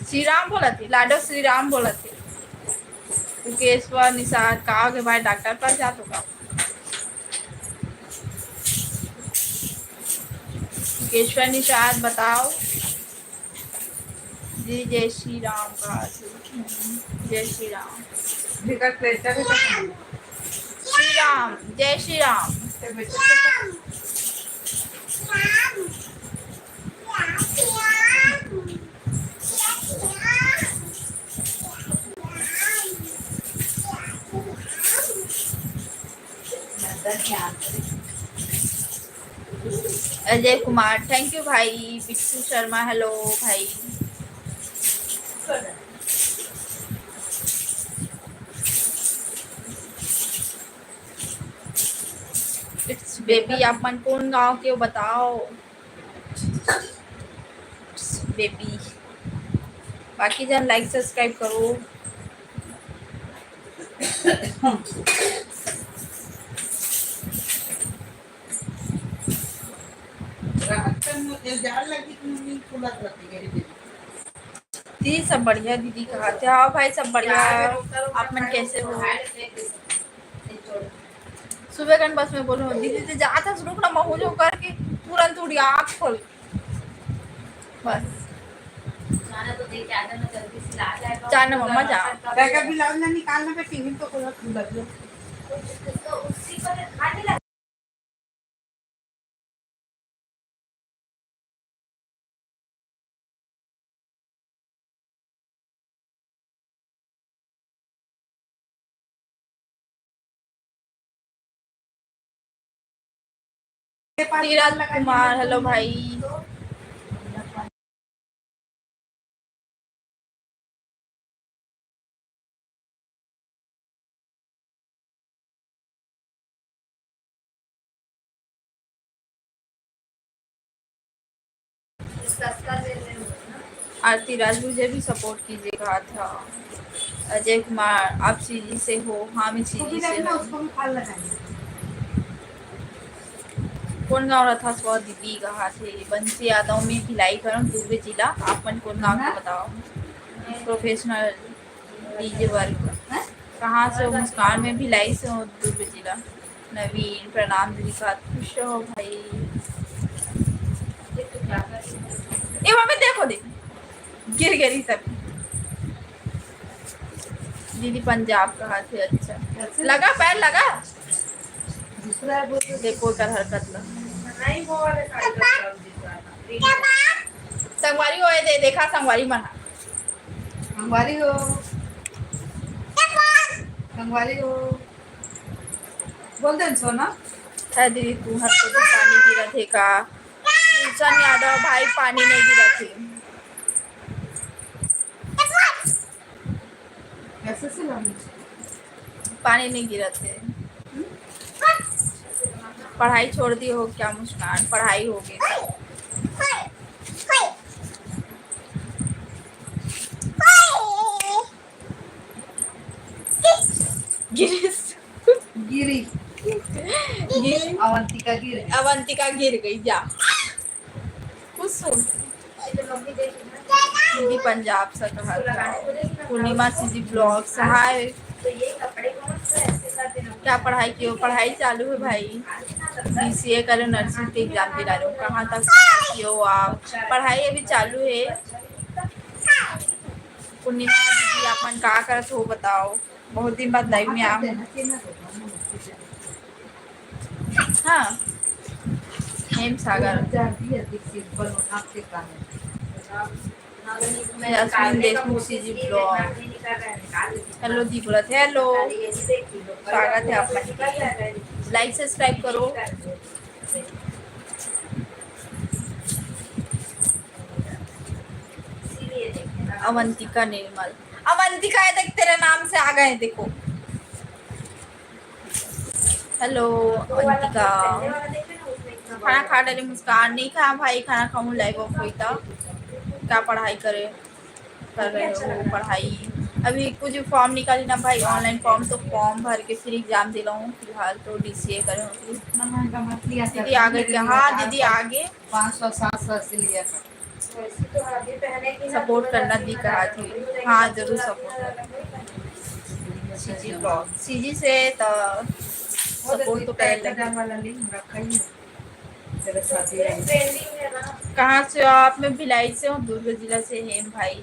श्री राम बोलत हे, लाडो श्री राम बोलत हे। मुकेश्वर निषाद, का हो गए भाई, डॉक्टर पास जात हो का? मुकेश्वर निषाद, बताओ। जी, जय श्री राम का। जय श्री राम। श्री राम, जय श्री राम। अजय कुमार, thank you भाई। बिट्टू शर्मा, hello भाई। It's baby, आप मन कौन गांव के हो बताओ। It's baby, बाकी जन like subscribe करो। दीदी सब बढ़िया, दीदी कहा थे। हाँ भाई, सब बढ़िया। आप मन कैसे हो? सुबह कन बस में बोलो, दीदी से जात हस, रुक ना, महू जो करके तुरंत उड़ी आँख खोल। बस। जाना मम्मा, जा। बैग भी लाओ ना, निकालना पे टीवी तो खोला खुला। तीरथ कुमार, hello भाई। आरती राज, मुझे भी support कीजिएगा। था अजय कुमार, आप सीजी से हो? हाँ, मैं सीजी से हूँ। कौन गाँव रहा था स्व दीदी कहा थे? बंसी यादव में भिलाई करम, दुर्ग जिला। आप मन कौन गाँव के बताओ? Professional DJ वर्ग। कहाँ से हो? मुस्कान में, भिलाई से हो, दुर्ग जिला। नवीन, प्रणाम दीदी का, खुश रहो भाई। ए मम्मी देखो, देख गिर गई सब। दीदी पंजाब कहा थे? अच्छा, लगा पैर लगा। देखो कर हरकत ला। संगवारी हो, दे देखा संगवारी मना। संगवारी हो, संगवारी हो, बोल दे सोना। है दीदी, तुहर तो पानी गिरत हे का? गुलशन यादव भाई, पानी नहीं गिरत हे। ऐसे से लानी चाहिए। पानी नहीं गिरत हे। पढ़ाई छोड़ दिए हो क्या मुस्कान? पढ़ाई हो गई। गिरीश। गिरी। गिरी। अवंतिका गिर गई। अवंतिका गिर गई, जा। कुछ सुन। दीदी पंजाब से कहा था। पूर्णिमा सीजी vlogs, हाय। क्या पढ़ाई किए हो? पढ़ाई चालू है भाई, बीसीए करे, नर्सिंग के एग्जाम दिला रहे हो। कहाँ तक किए हो आप? पढ़ाई अभी चालू है। पूर्णिमा दीदी, आप मन का करत हो बताओ? बहुत दिन बाद लाइव में आए हो। हाँ, Hem Sagar. Jasmine Deshmukh CG blog. Hello दी बोलत, हेलो। स्वागत है आप मन के। लाइक सब्सक्राइब करो। अवंतिका निर्मल, अवंतिका है, देख तेरे नाम से आ गए, देखो। हेलो अवंतिका, खाना खा डाली मुस्कान। नहीं खाया भाई, खाना खाऊं, लाइव ऑफ होई त। क्या पढ़ाई करे, कर रहे हो पढ़ाई? अभी कुछ फॉर्म निकाली ना भाई, ऑनलाइन फॉर्म, तो फॉर्म भर के फिर एग्जाम दिलाऊं। फिलहाल तो डीसीए करे हूँ। दीदी आ गई क्या? हाँ दीदी आ गए। पाँच सौ सात सौ से लिया था। सपोर्ट करना दी कहा थी। हाँ जरूर सपोर्ट करना। सीजी ब्लॉग, सीजी से तो सपोर्ट तो कर लेंगे। कहाँ से हो आप? मैं भिलाई से हूँ, दुर्ग जिला से है भाई।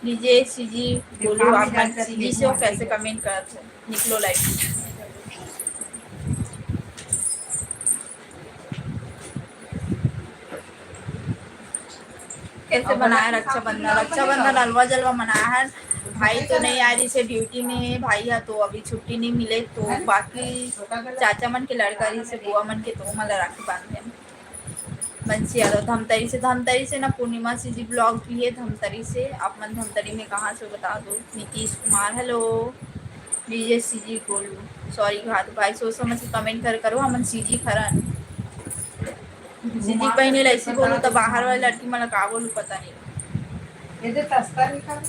डीजे सीजी बोलो, आप मन सीजी से हो, कैसे कमेंट करत हो? निकलो लाइव। कैसे मनाया रक्षाबंधन? रक्षाबंधन अलवा जलवा मनाया है। भाई तो नहीं आए, जैसे ड्यूटी में है भाई, या तो अभी छुट्टी नहीं मिले, तो बाकी चाचा मन के लड़का, जैसे बुआ मन के, तो ओमन ला राखी बांधे। बंसी यादव धमतरी से, धमतरी से ना, पूर्णिमा सीजी ब्लॉग भी है धमतरी से। आप मन धमतरी में कहाँ से, बता दो। Nitish Kumar, hello. DJ CG बोलू, सॉरी कहा तो भाई, सोच समझ के कमेंट कर करो, हमन सीजी खरन। सीजी पहिने ला ऐसी बोलू तो बाहर वाले लड़की मन ला का बोलू, पता नहीं। ये जो तस्ता निकाल।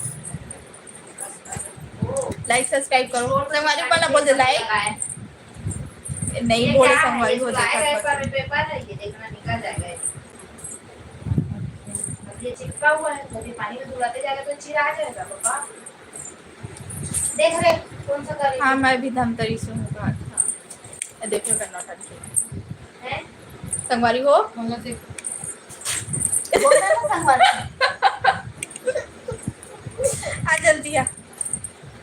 लाइक सब्सक्राइब करो, संगवारी मन ला बोल दे लाइक। नहीं बोले संगवारी हो, देखा पेपर है, ये देखना निकल जाएगा। अब ये चिपका हुआ है, कभी पानी में धुलाते जाएगा तो चिरा जाएगा पापा। देख रहे कौन सा कलर? हाँ, मैं भी धमतरी से हूँ, कहा था। ये देखो कर्नाटक के। हैं? संगवारी हो? बोला थे। बोल रहा था संगवारी। आ जल्दी आ।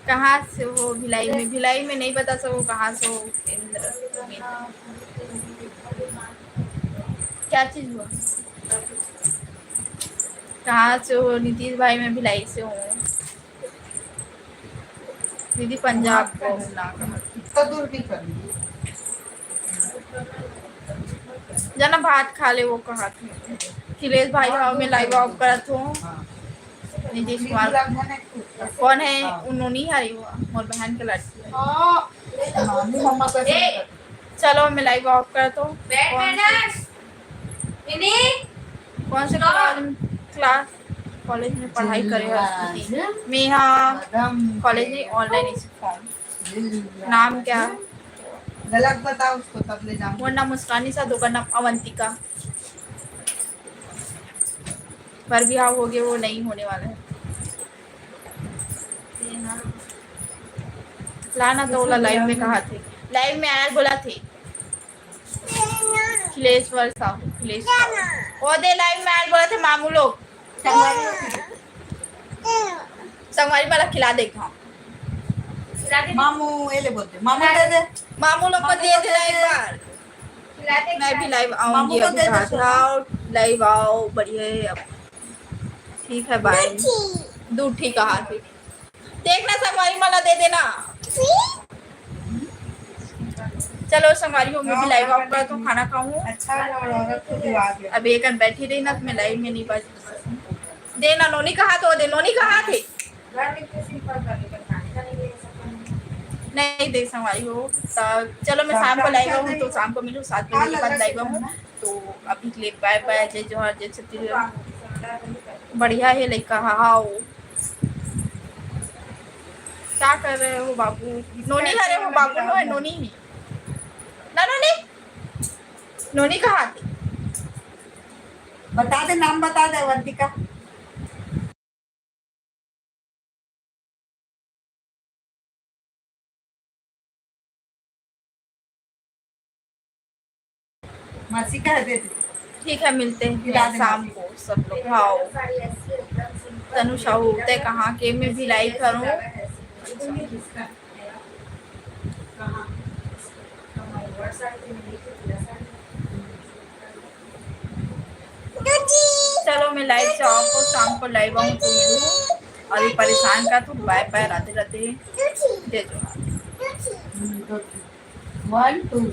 कहाँ से हो? भिलाई में। भिलाई में नहीं बता सको कहाँ से हो। इंद्र, क्या चीज हुआ? कहाँ से हो नीतीश भाई? मैं भिलाई से हूँ। दीदी पंजाब को ना कहा। इतना दूर भी कर ली। जाना भात खा ले, वो कहा थे। अखिलेश भाई, हाँ, मैं लाइव ऑफ करत हूँ। हाँ। नीतीश कुमार। कौन है? हाँ। उन्होंने ही हरी हुआ, मोर बहन के लड़की है। हाँ। हाँ, नहीं, मम्मा कैसे ए! चलो, मैं लाइव ऑफ करत हूँ। कौन से, कौन से क्लास में, क्लास, कॉलेज में पढ़ाई करे हो? मैं हाँ, कॉलेज में ऑनलाइन इसी फॉर्म। नाम क्या? गलत बताओ उसको, तब ले जाऊँ। वो नाम मुस्कानी सा, दुकान नाम अवंतिका। पर बिहाव हो गए, वो नहीं होने वाला है। लाना तो ओला लाइव में कहा थे, लाइव में आया बोला थे। अखिलेश्वर साहू, अखिलेश साहू। वो दे लाइव में आया बोला थे मामू लोग। संगवारी वाला खिला दे, हाँ। मामू ये ले बोलते, मामू दे दे। मामू लोग को दे दे एक बार। मैं भी लाइव आऊंगी, अभी कहा था। लाइव आओ, बढ़िया है अब। ठीक है, बाय। दूठी कहा थी। देखना, संगवारी वाला दे देना। चलो संगवारी हो, मैं भी लाइव आऊंगा तो खाना खाऊं। अच्छा, अब एक बैठी रही ना, तो मैं लाइव में नहीं बाज देना। नोनी कहा तो दे, नोनी कहा थे। नहीं दे संगवारी हो, तो चलो मैं शाम को लाइव आऊँ, तो शाम को मिलूँ, सात बजे के बाद लाइव आऊँ। तो अभी के लिए बाय बाय, जय जोहार, जय छत्तीसगढ़। बढ़िया है लइका, हाँ, हाँ, वो क्या कर रहे हो बाबू? नोनी हरे हो बाबू, नो है नोनी ही ना, नोनी, नोनी कहाँ थी? बता दे, नाम बता दे अवंतिका। मासी कह देती। ठीक है, मिलते हैं शाम को सब लोग। हाँ, तनु साहू, तैं कहाँ के? मैं भी live करूँ। चलो, मैं live से off हो, शाम को live आऊँ तो मिलूँ। अभी परेशान का तू, bye bye, राधे राधे, जय जोहार। One, two.